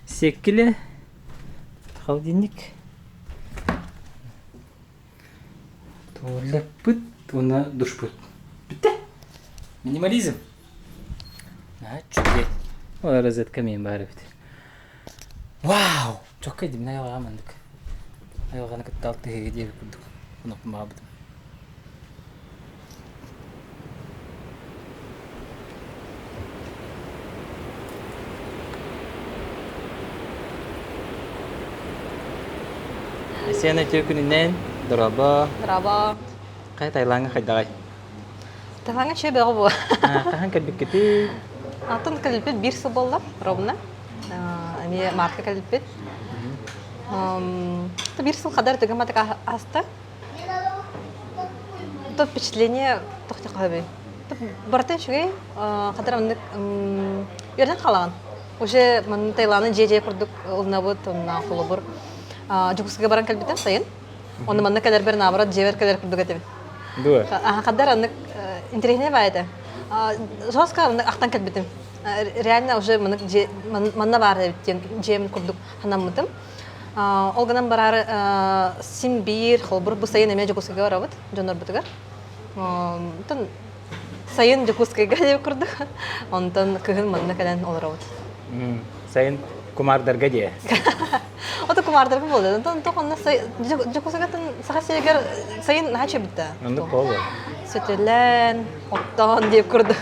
A: Сиэккилэ холодильник. Туалеппыт уонна душпут. Бүттэ. Минимализм. Наһаа үчүгэй. Ол розетка миин баар эбит. Вау! Чокка димин айылҕаҕа маннык. Айылҕаны кытта алтыһыы диэбит курдук. Оноппун баҕарбытым. Сиэн үтүө күнүнэн, дорообо.
B: Дорообо.
A: Хайа Таилаҥҥа хайдаҕай?
B: Таилаҥҥа чэй бөҕө буо.
A: Хаһан кэлбиккитий?
B: Атын кэлбит биир сыл буолла, ровно. Эмиэ мартка кэлбит. Биир сыл хадар тыгыматык аста. То впечатление тохтохобүй. Барыта үчүгэй, хадар оннук үөрэнэн хаалаҕын. Уже манна Таиланы дьиэ-дьиэ курдук ылынабыт, онно холобур Дьокуускайга баран кэлбитим сайын. Онно манна кэлэрбэр наоборот дьиэбэр кэлэр курдук этим.
A: Дуо?
B: Хадар аннык интэриэһинэй баай этэ. Жестко оннук ахтан кэлбитим. Реально уже маннык манна баар эбит диэн дьиэм курдук санаммытым. Ол гынан бараары син биир холобур бу сайын эмиэ Дьокуускайга барабыт дьоннорбутугар. Онтон сайын Дьокуускайга диэбит курдук. Онтон кыһын манна кэлэн олоробут.
A: Сайын кумаардарга диэ.
B: Ото кумаардарга буолла. Онтон тоқ онно Дьокуускайгаттан Саха сиригэр сайын наһаа үчүгэй
A: Оннук буолуо.
B: Сөтөлөөн, оттоон диэп курдук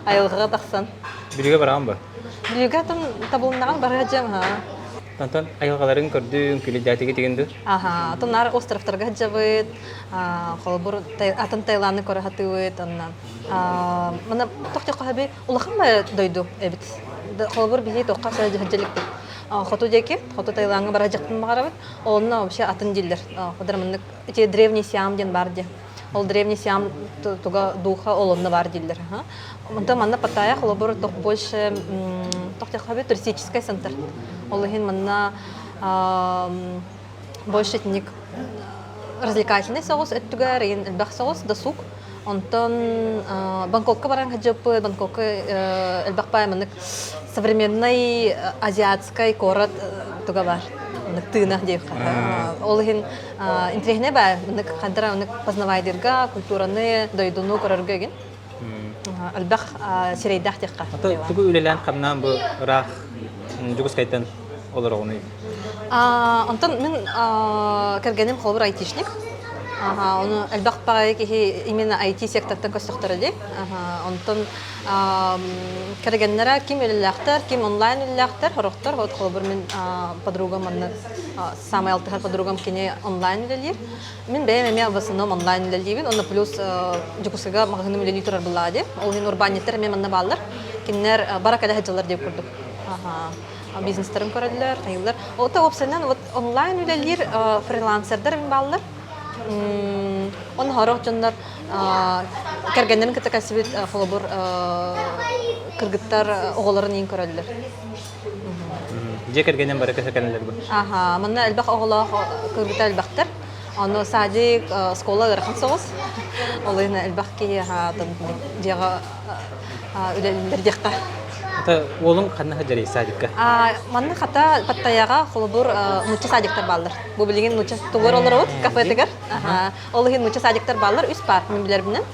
B: айылҕаҕа тахсан.
A: Бүлүүгэ бараҕын ба?
B: Бүлүүгэ атын табылыннаҕын барыа дьэм ха.
A: Онтон айылҕаларын көрдүҥ, күлүдээтиги тигин ду?
B: Аха, атын наар островтарга сылдьабыт, холобур атын Таиланды көрө сатыыбыт, онно мана тохтоххо улахан дойду эбит. Холобур биһи тохха сылдьаликпит. Хоту диэки, хоту Таилаҥҥа бара дьахтын баҕарабыт. Онно вообще атын дииллэр. Хоту маннык ити древний Сиам диэн бар диэ. Ол древний Сиам туга духа ол онно бар дииллэр. Онтон манна Паттайя холобур тох больше тохтоххо туристический центр. Ол иһин манна больше итинник развлекательный соҕус өттүгэр элбэх соҕус досуг. Онтон Бангкокка баран сылдьыппыт, Бангкокка элбэх баай маннык современный азиатскай куорат туга бар. Маннык тыына диэххэ. Ол иһин интэриэһинэй баай маннык хантара маннык познавайдырга, культураны, дойдуну көрөргө игин. Элбэх сирэйдээх диэххэ.
A: Тугу үлэлээн хамнаан бу ыраах Дьокуускайтан олороҕунуй?
B: Онтон мин кэргэним холобур айтишник. Ону элбэх баҕайы киһи именно IT сектортан көстөхтөрө дии. Онтон кэргэннэрэ ким үлэлээхтэр, ким онлайн үлэлээхтэр, сорохтор. Вот холобур мин подругам манна самый алтыһар подругам кини онлайн үлэлиир. Мин бэйэм эмиэ в основном онлайн үлэлиибин. Онно плюс Дьокуускайга маҕаһыыным үлэлии турар былаа дии. Ол иһин урбаанньыттар эмиэ манна бааллар. Кинилэр бара кэлэ сылдьаллар диэн курдук. Бизнестарын көрөллөр, хайыыллар. Ото уопсайынан вот онлайн үлэлиир фрилансердар эми бааллар. Онно сорох дьоннор кэргэннэрин кытта кэлсибит холобур кыргыттар оҕолорун иин көрөллөр.
A: Дьиэ кэргэнин бары көһө кэлэллэр бу.
B: Аха, манна элбэх оҕолоох кыргыттар элбэхтэр. Ону садик, школа ыарахан соҕус. Ол иһин элбэх киһи дьиэҕэ үлэлииллэр диэххэ.
A: Ата уолуҥ ханна сылдьарый садикка?
B: Манна хата Паттайаҕа холобур нуучча садиктар бааллар. Бу билигин нуучча тугар олоробут кафетыгар. Ол иһин нуучча садиктар бааллар үс паар мин билэрбинэн.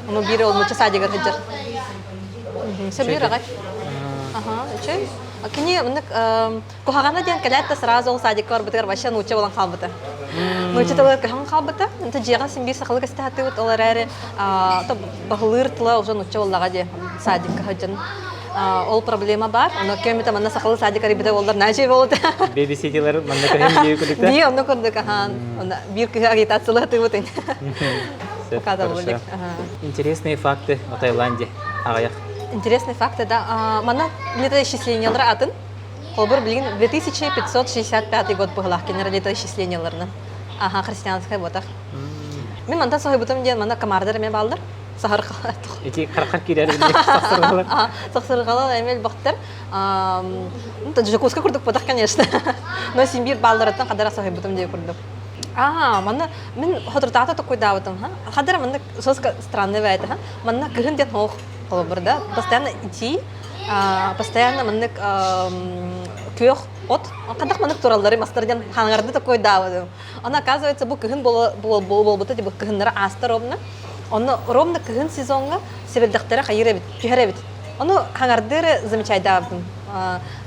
B: Ону биир ол нуучча садигар сылдьар. Сөбүлүүр аҕай. Аха, үчүгэй. Кини маннык куһаҕана диэн кэлээт да сразу ол садикка барбытыгар вообще нуучча буолан хаалбыта. Нуучча тылыгар көһөн хаалбыта. Онто дьиэҕэ син биир сахалыы кэстэ сатыыбыт, ол эрээри баһылыыр тыла уже нуучча буоллаҕа дии садикка сылдьан. Ол проблема баар. Ону кемите манна сахалыы садик арыйбыта буоллар наачый буолута.
A: Бэбиситилер манна көһөн дии курдук
B: Дии, онно курдук ахан. Онно биир кыһы агитациялатыыбыт.
A: Интересные факты о Таиланде. Аҕыйах.
G: Интересный факт, да. Манна летоисчислениелары атын. Холобур, билигин 2565 год быһылаах кинилэр летоисчислениеларынан. Аха, христианскай буотах. Мин мантан соһуйбутум диэн манна комардар эмиэ бааллар. Саһарҕалар.
A: Ити харахар киирэр сахсырҕалар.
G: Сахсырҕалар эмиэ элбэхтэр. Дьокуускай курдук буотах, конечно. Но син биир баалларыттан хадара соһуйбутум диye курдук. Аа, манна мин соторутааҕыта токуйдаабытым, хадара манна соска странный бэйэтэ, манна кыһын диэн суох холобур да, постоянно итии, постоянно маннык күөх от, хадах маннык тураллары мастар диэн хаҥарды токуйдаабытым. Ону оказывается бу кыһын буолбута типа кыһыннары ааста ровно. Онно ровно кыһын сезоҥҥа сэбирдэхтэрэ хайыыр эбит, түһэр эбит. Ону хаҥардыыры замечайдаабытым.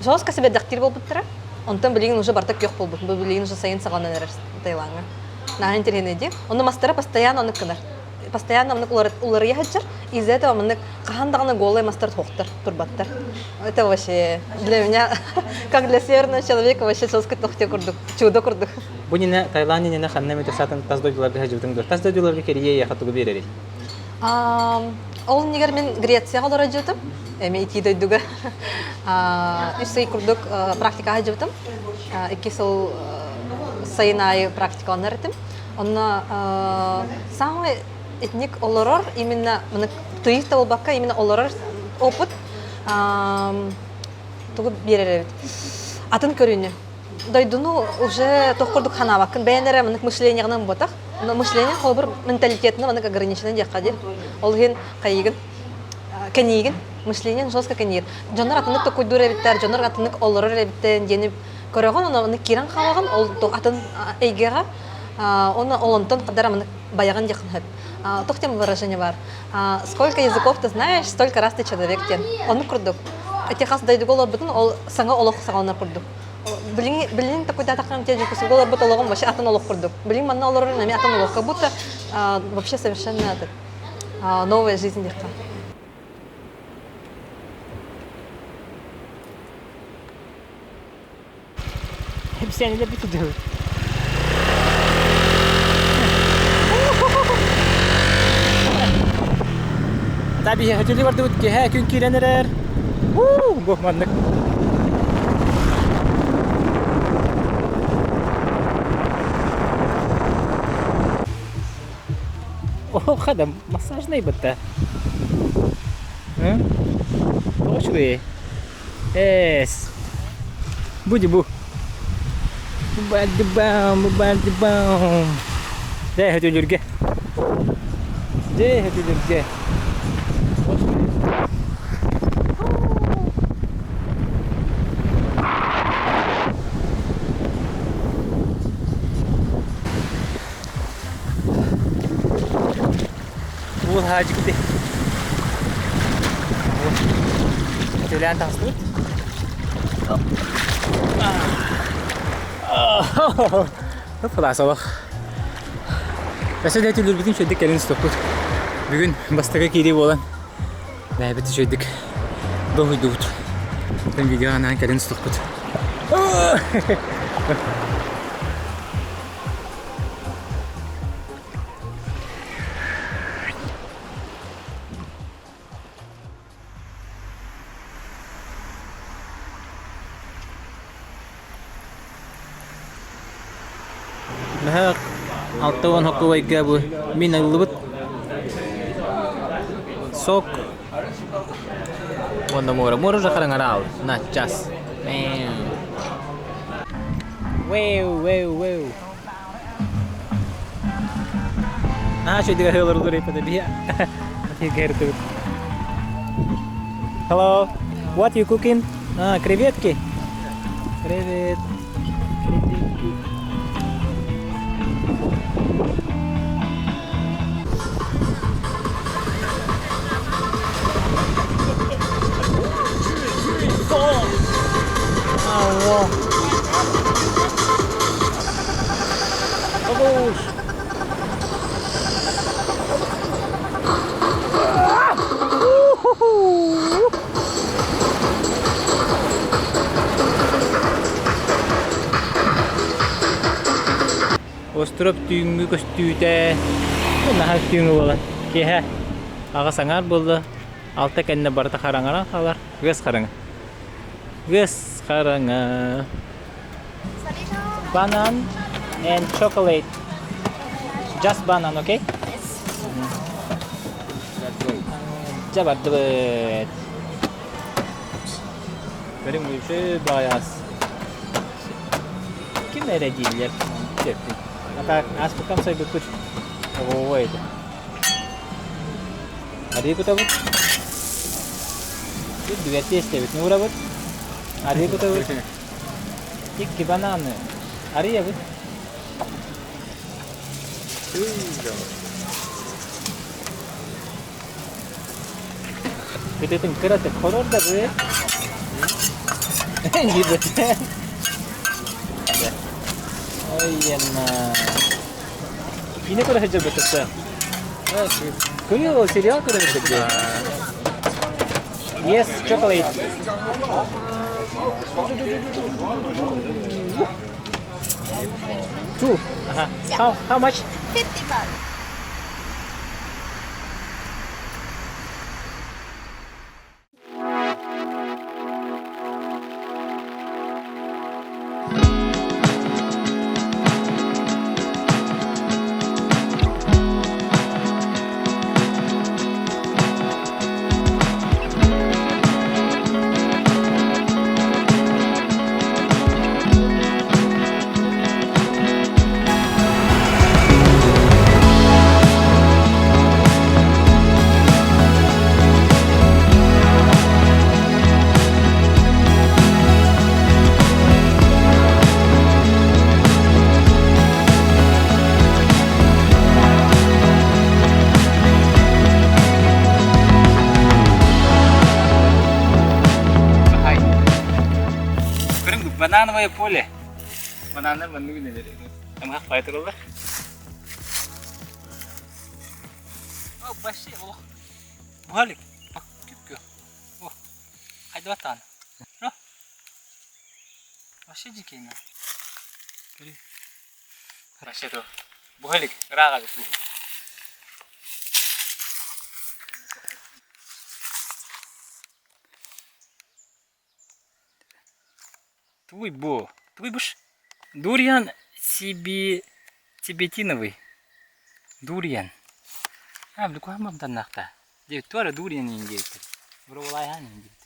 G: Жестко сэбирдэхтиир буолбуттара. Онтон билигин уже барыта күөх буолбут. Бу билигин уже сайын саҕаланан эрэр Таилаҥҥа. Наһаа интэриэһинэй дии. Онно мастара постоянно оннук гынар. Постоянно оннук уларыйа сылдьар. Из-за этого маннык хаһан даҕаны голые мастар суохтар, турбаттар. Это вообще для меня, как для северного человека, вообще соска тохте курдук, чудо курдук.
A: Бу нина Таиланд нина ханна эмит сатын тас дойдуларга сылдьыбытыҥ дуо? Тас дойдуларга кэрийэ эйиэхэ тугу биэрэрий?
G: Ол иннигэр мин Грецияҕа олоро дьыбытым. Эми итии дойдуга. Үс ый курдук практикаҕа сылдьыбытым. Икки сыл сайын аайы практикаланар этим. Онно самый этник олорор именно турист да буолбакка именно олорор опыт тугу биэрэр эбит атын көрүүнү дойдуну уже туох курдук ханаабаккын бэйэн эрэ маннык мышлениеҕынан буотах но мышление холобур менталитетынан маннык ограничено диэххэ диэн ол иһин хайыгын кэниигин мышление жестко кэниир дьоннор атыннык токуйдуур эбиттэр дьоннор атыннык олорор эбиттэр диэни көрөҕүн ону маннык киирэн хаалаҕын ол атын эйгэҕэ оны ол онтон хадара маннык байаҕын диэххин сөп туох диэн выражение бар сколько языков ты знаешь столько раз ты человек диэн оннук курдук ити хас дойдуга олорбутун ол саҥа олох саҕаланар курдук билин билин такуйдаатаххына те дьокуускайга олорбут олоҕум вообще атын олох курдук билин манна олорор эмиэ атын олох как будто вообще совершенно этот новая жизнь диэххэ
A: Эпсиэнилэр бүтүдү. Таби хөтүлү бардыбыт киһэ күн киирэн эрэр. Бу маннык. О, хада массажный бытта. Тоҕо үчүгэй. Эс. Буди бу. Бу-ба-ди-бам, бу-ба-ди-бам. Дьэ, хөтөлүргэ. Дьэ, хөтөлүргэ. Уол хаадьыкты. Төлөөн таҕыстыбыт. Хылаас олох. Өссө да түлүрбүтүн үчүгэйдик кэлин уступпут. Бүгүн бастакы киирии буолан бэйэбит үчүгэйдик доһуйдубут. Видео анаан кэлин уступпут. Наһаа 60 хоккубайга бу мин ыллыбыт сок уонна муора. Муора уже хараҥараал. На час. Вэу, вэу, вэу. Наһаа үчүгэйдик аһыылар иппэтэ биһи Атыыга Hello, what you cooking? А, креветки. Привет. Креветки. Обуш! Остров түүҥҥү көстүүтэ наһаа түүҥҥү буолан киэһэ аҕыс аҥаар буолла. Алта кэннэ барыта хараҥаран хаалар. Ыас хараҥа. Ыас хараҥа. Банан and chocolate. Just banana, okay? Дьэ бардыбыт. Көрүҥ үчүгэй баҕайы Ким эрэ дииллэр. А так, ааспыккам сайбыппыт. Оҕо этэ. Арыы кутабыт. Үрдүгэр тиэстэбит уурабыт. Арыы кутабыт. Икки бананы арыйабыт. Кытытын кыратык хорордабыт. Диэбит. Ой, Киинэ көрө сылдьарбыт тахса. Көрүө сериал көрө сылдьар. Yes, chocolate. Two. Uh-huh. How much?
C: 50 baht.
A: Банановое поле. Бананнар маннык үлэлэр. Амхах байтырылар. О, вообще, ох. Буһалик. Күпкө. О, хайда баттаан. Вообще дикий. Вообще то. Буһалик, ыраах эбит Тугуй бу? Тугуй буш? Дуриан Сиби Тибетиновый. Дуриан. А, били куһаҕан амтаннаахта. Диэбит туора дуриан иин диэбиттэр. Буруолайаан иин диэбиттэр.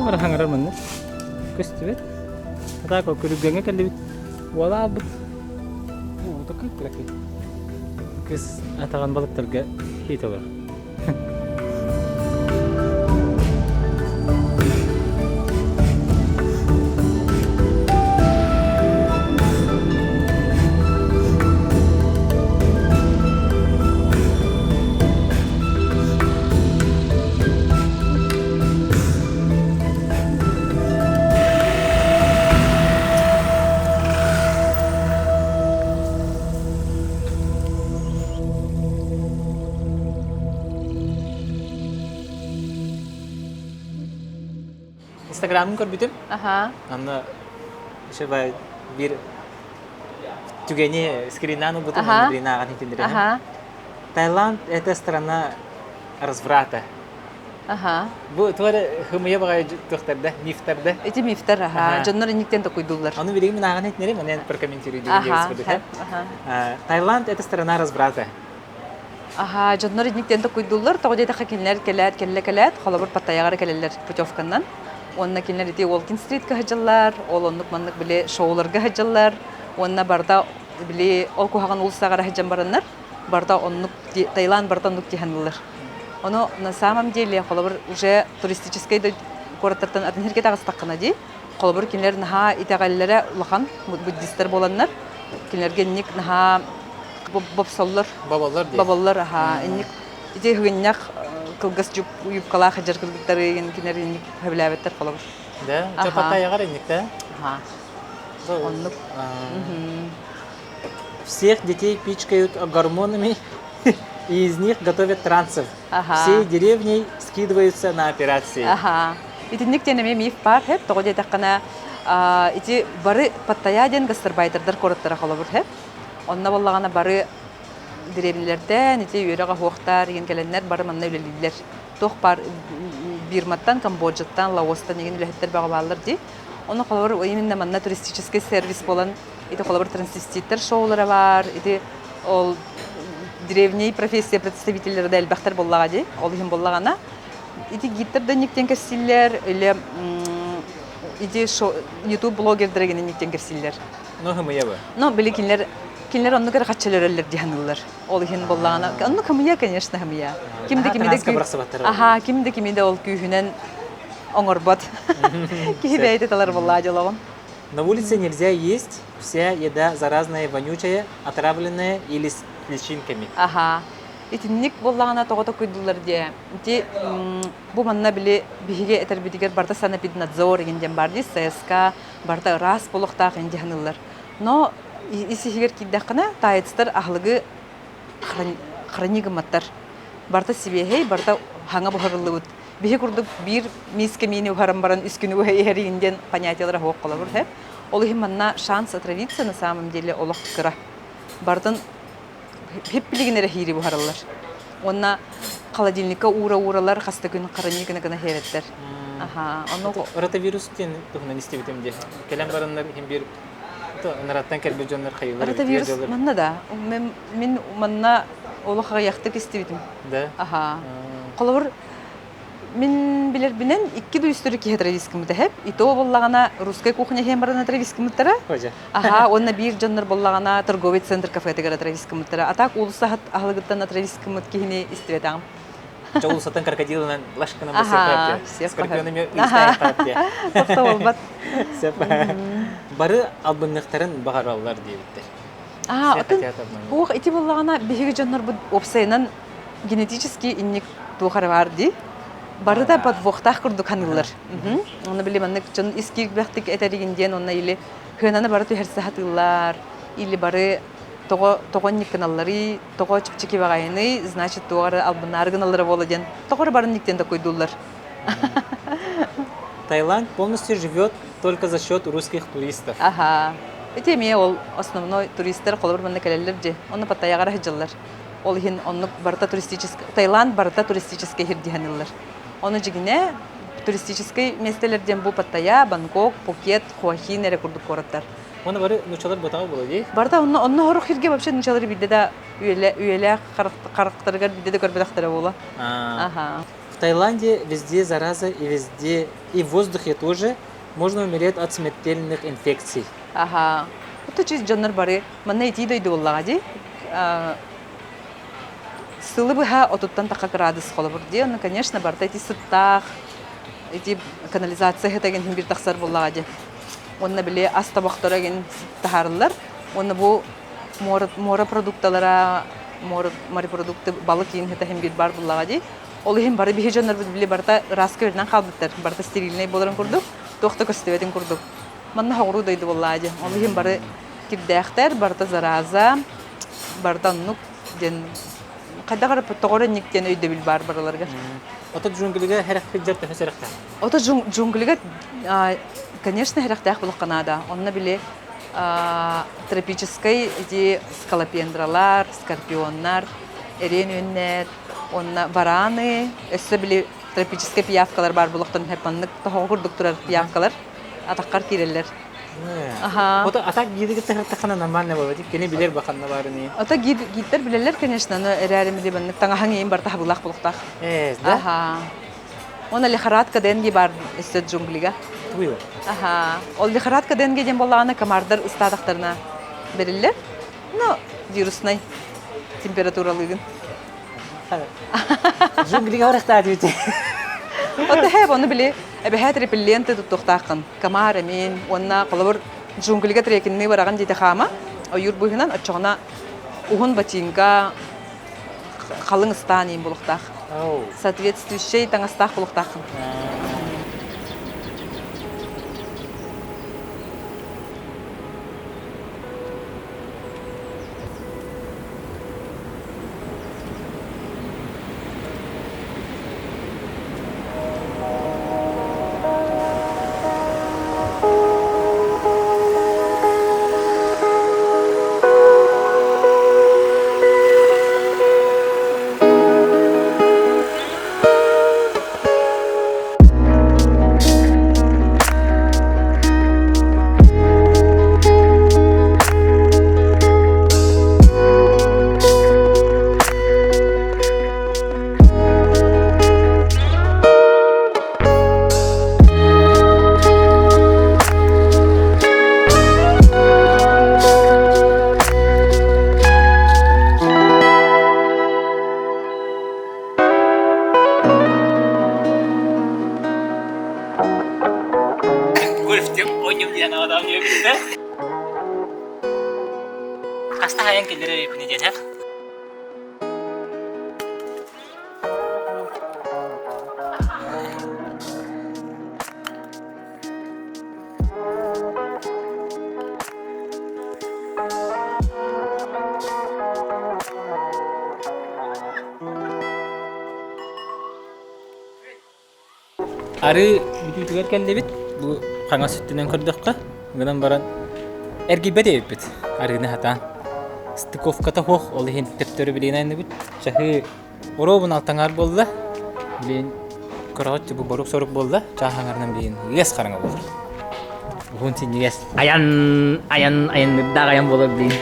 A: Туох эрэ хаҥарар манна көстүбэт. Атака күрүлгэҥҥэ кэллибит. Уолаабыт. Уу, такой кыракый. Кыс атаҕын балыктарга хит олор. Инстаграмын көрбүтүм.
B: Аха.
A: Онно еще биир түгэни скриннан ылбытым, онно билин ааҕан иһитиннэрэн. Таиланд – это страна разврата.
B: Аха.
A: Бу туора хымыйа баҕайы туохтарда, мифтарда.
B: Ити мифтар, аха. Дьоннор инниктен токуйдуллар.
A: Ону билигин мин ааҕан иһитиннэрим, онон прокомментирую диэн Таиланд – это страна разврата.
B: Аха, дьоннор инниктен токуйдуллар, тоҕо диэтэххэ кинилэр кэлээт, кэллэ кэлээт, холобур Паттайаҕа кэлэллэр путевканнан. Уонна кинилэр ити Уолкин стритка сылдьаллар, ол оннук маннык били шоуларга сылдьаллар, уонна барыта били ол куһаҕан уулуссаҕа сылдьан бараннар, барыта оннук Таиланд барыта оннук тиһэн Ону на самом деле холобур уже туристическай куораттартан атын сиргэ таҕыстаххына дии, холобур кинилэр наһаа итэҕэллэрэ улахан буддистар буоланнар, кинилэргэ инник наһаа бопсоллор.
A: Боболлор дии.
B: Боболлор, аха. Инник ити ыгынньах кылгас юбкалаах дьар кыргыттары кинилэр инник сөбүлээбэттэр холобур.
A: Да, Чапатайаҕар инник да?
B: Аха. Оннук.
A: Всех детей пичкают гормонами и из них готовят трансов.
B: Аха.
A: Всей деревней скидываются на операции.
B: Аха. Итинник диэн эмиэ миф баар хэп, тоҕо диэтэххинэ ити бары Паттайа диэн гастарбайтердар куораттара холобур хэп. Онно буоллаҕына бары дэриэбинэлэртэн ити үөрэх оһуохтар игин кэлэннэр бары манна үлэлииллэр. Туох баар Бирматтан, Камбоджаттан, Лаостан игин үлэһиттэр бөҕө бааллар дии. Ону холобур именно манна туристический сервис буолан ити холобур трансвеститтэр шоулара баар, ити ол древний профессия представителлэрэ да элбэхтэр буоллаҕа дии. Ол иһин буоллаҕына ити гидтэр да инниктэн кэпсииллэр или ити YouTube блогердэр игин инниктэн кэпсииллэр.
A: Ну, хымыйа бу.
B: Ну, били кинилэр кинилэр оннук эрэ хаччалар өллөр дии саныыллар. Ол иһин буоллаҕына, оннук хымыйа, конечно, хымыйа. Ким да кими да Аха, ким да кими да ол күүһүнэн оҥорбот. Киһи бэйэтэ талар буоллаа дьолоҕун.
A: На улице нельзя есть, вся еда заразная, вонючая, отравленная или с личинками.
B: Аха. Итинник буоллаҕына тоҕо токуйдулар диэ. Ити бу манна били биһиги этэрбитигэр барыта санэпиднадзор игин диэн баар дии, ССК барыта ыраас буолуохтаах ин дьаһаныллар. Но ис иһигэр киирдэххинэ, таецтар аһылыгы храни гымматтар. Барыта сибиэһэй, барыта хаҥа буһарыллыбыт. Биһи курдук биир миискэ миини уһаран баран үс күнү уһа иһэригин диэн понятиелара суох холобур һэ. Ол иһин манна шанс отравиться на самом деле олох кыра. Барытын хиппилигин эрэ хиири буһараллар. Уонна холодильникка уура-ууралар хас да күн хранить гына гына иһэбэттэр. Аха, ону
A: Ротавирус диэн туһунан истибитим дии. Кэлэн бараннар иһин биир ыныраттан кэлбит дьоннор хайыылар
B: Ротавирус манна да. Мен, мин манна олох аҕыйахтык истибитим.
A: Да?
B: Аха. Холобур, Мин билэрбинэн икки да үстөрү киһи травискымыта хэп. И то буоллаҕына русская кухня иһэн баран травискымыттара. Аха, уонна биир дьоннор буоллаҕына торговый центр кафетыгар травискымыттара. А так уулусса аһылыгыттан травискымыт киһини истибэтэҕим.
A: Ча уулуссаттан крокодилынан лашканан
B: Аха,
A: Скорпионами
B: Тохто болбат.
A: Бары албынныктарын баҕараллар диэбиттэр.
B: Аа, отун Ох, ити буоллаҕына биһиги дьоннорбут уопсайынан генетически инник туох эрэ баар дии. Бары да подвохтаах курдук саныыллар. Онно били маннык дьон ис киирбэхтик этэригин диэн онно или хыананы бары түһэрсэ сатыыллар, или бары тоҕо тоҕо инник гыналларый, тоҕо чэпчэки баҕайыный, значит туох эрэ албыннаары гыналлара буолла диэн тоҕо эрэ бары инниктэн такойдууллар.
A: Таиланд полностью живет только за счет русских туристов.
B: Аха. Ити эмиэ ол основной туристар холобур манна кэлэллэр дии. Онно Паттайаҕа сылдьаллар. Ол иһин оннук барыта туристическай Таиланд барыта туристическай сирдиһаныллар. Ону дьигинэ туристическай миэстэлэр диэн бу Паттайа, Бангкок, Пхукет, Хуахин эрэ курдук куораттар.
A: Оны бары нучалар ботаҕа була дии.
B: Барыта онно онно хорух сиргэ вообще нучалары билде да үйэлээх харахтарыгар билде да көрбөтөхтөрө буола. Аха.
A: В Таиланде везде зараза и везде, и в воздухе тоже можно умереть от смертельных инфекций.
B: Аха. Ото чиз дьоннор бары манна итии дойду буоллаҕа дии. Сылы быһа отуттан таха кыраадыс холобур дии. Ону, конечно, барыта ити сыттаах, ити канализация сытагын иһин биир тахсар буоллаҕа дии. Уонна били ас тобохторо игин таһаарыллар. Уонна бу муора, муора продукталара, муора морепродукты балык иин сыта иһин биир баар буоллаҕа дии. Ол иһин бары биһи дьоннорбут били барыта ырааска үрдүнэн хаалбыттар. Барыта стерильнэй буоларын курдук, туох да көстүбэтин курдук. Манна хоҕуруу дойду буоллаҕа дии. Ол иһин бары кирдээхтэр, барыта зараза, барыта оннук диэн. Хайдах эрэ тоҕо эрэ инник диэн өйдөбүл баар барыларыгар.
A: Ото джунглига сэрэхпит төһө сэрэхтээх?
B: Ото джунглига, конечно, сэрэхтээх буолуохха наада. Онно били тропическай ити скалопендралар, скорпионнар, эриэн үөннэр, уонна вараны, өссө били тропическай пиявкалар баар буолуохтан маннык тоһоҕо курдук турар пиявкалар атаххар киирэллэр.
A: Аха. Ото атак гиды кытта сырыттаххына нормально буолар. Кини билэр баханна баарыны.
B: Ото гид гидтэр билэллэр, конечно, но эрээри били маннык таҥаһаҥ иин барта хабылаах буолуохтаах.
A: Ээ, да?
B: Аха. Уонна лихорадка денге бар өссө джунглига.
A: Туйу.
B: Аха. Ол лихорадка денге диэн буоллаҕына комардар ыстаатахтарына бэриллэр. Но вируснай температуралыыгын.
A: Джунглига барахтаат үтэ.
B: Ото хэп оны били эбэһээт репелленты туттуохтааххын. Комар эмиин уонна холобур джунглига трекинныы бараҕын диэтэ хаама. Ойуур быыһынан оччоҕуна уһун ботинка халыҥ ыстаан иин булуохтаах. Соответствующий таҥастаах булуохтааххын.
A: Гольфтем ойнум диэн адам диэбитэ. Хаста хайан киллэрэр эбиппин диэн Арыы бүтүүтүгэр кэллибит. Бу хаҥас өттүнэн көрдөххө, гынан баран эргийбэт эбиппит арыыны хатаан. Стыковката суох, ол иһин төптөрү билигин айанныбыт. Чаһыы оруобун алтаҥаар буолла. Билигин көрөҕүт бу борук-сорук буолла. Чаас аҥарынан билигин ыас хараҥа буолар. Уһун синньигэс айан, айан, айанныырдаах айан буолар билигин.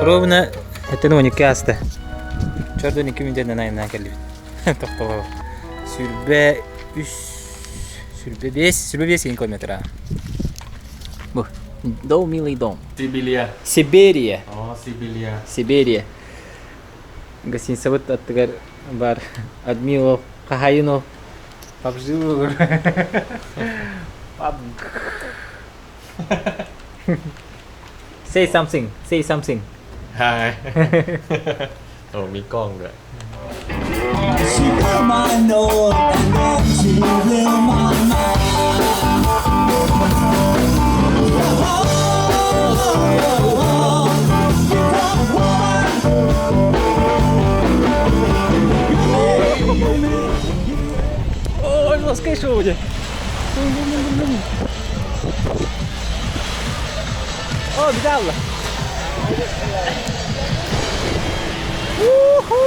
A: Ровно это 12 ааста. Чордон 2 мүнүүтэнэн айаннаан кэллибит. Тохтолоо. Сүрбэ үс, сүрбэ биэс, сүрбэ биэс километра. Бу Дом, милый дом.
H: Сибирия.
A: Сибирия.
H: О, Сибирия.
A: Сибирия. Гостиницабыт аттыгар бар Адмилов, Хахайынов, Пабжилов. Пабг. Say something. Say something.
H: Hi โอ้มีกล้องด้วย
I: She blew my nose and then she blew my mind. Oh, you tough woman.
A: Ой, ласкай шоу О, бедалла. Уху!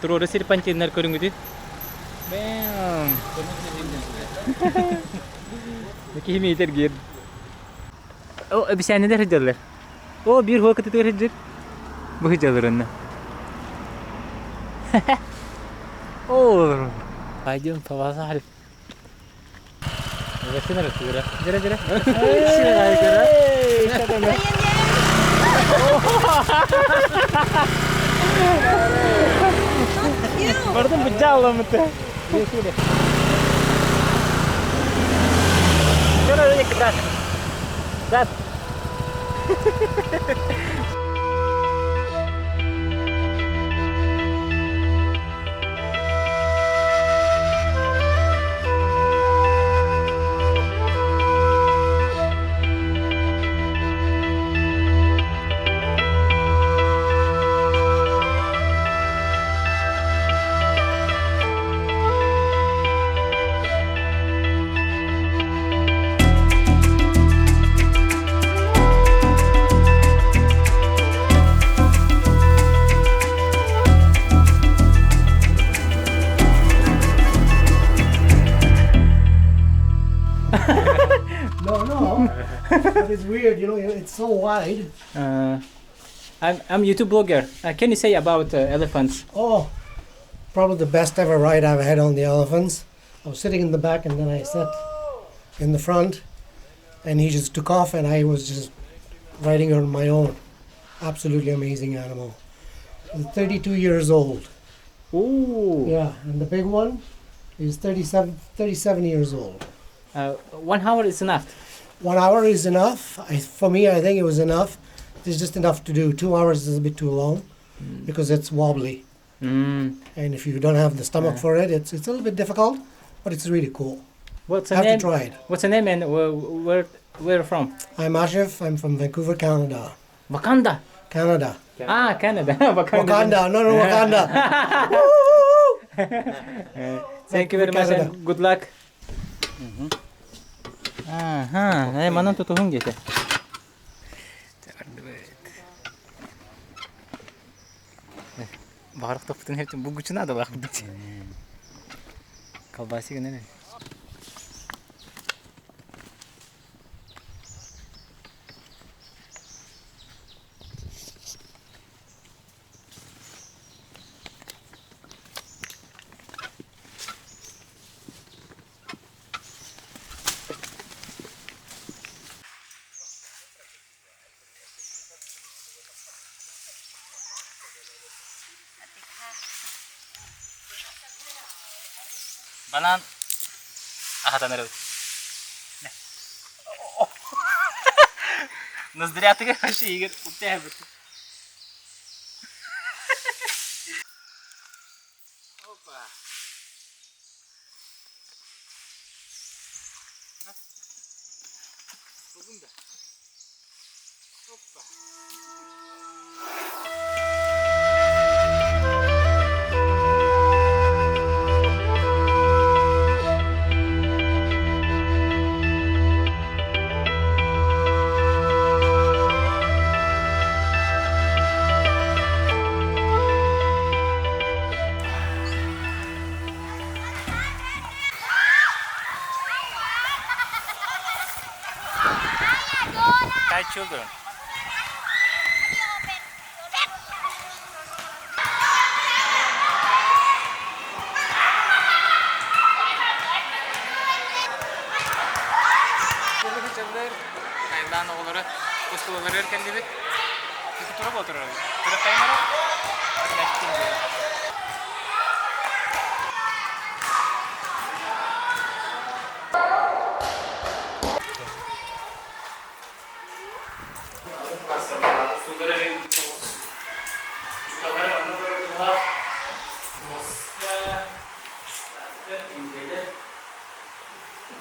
A: Туруору серпантиннар көрүҥүтүн. Бэм. Киһи миитэр гир. О, эбисээннэлэр сылдьаллар. О, биир хуо кытытыгар сылдьар. Бу сылдьаллар онно. О, пойдем по базару. Дьэрэ дьэрэ. Бардым быдьаалламмыты. Да.
J: No, no. but it's weird, you know, it's so wide.
A: I'm, I'm YouTube blogger. Can you say about elephants?
J: Oh, probably the best ever ride I've had on the elephants. I was sitting in the back and then I sat in the front and he just took off and I was just riding on my own. Absolutely amazing animal. He's 32 years old.
A: Ooh.
J: Yeah, and the big one is 37, 37 years old.
A: 1 hour is enough.
J: 1 hour is enough. For me, I think it was enough. There's just enough to do. 2 hours is a bit too long because it's wobbly. And if you don't have the stomach for it, it's a little bit difficult, but it's really cool.
A: What's the
J: Have
A: name?
J: to try it.
A: What's the name and where from?
J: I'm Ashif. I'm from Vancouver, Canada.
A: Wakanda.
J: Canada.
A: Ah, Canada. Wakanda.
J: Wakanda. No, no, Wakanda.
A: Thank you very much
J: Canada.
A: and good luck. Ага, э, манан тутуһуҥ диэтэ. Баҕар тохпутун хертин бугучуна да лах бит. Колбаси гынен. Банан аһатан эрэбит. Ноздрятыгар вообще Игорь утээбит. Опа. Тугун да. Опа. Thai children. Таиланд оҕолоро оскуолаларыгар кэллибит. Тура буолтурар. Тура таймара.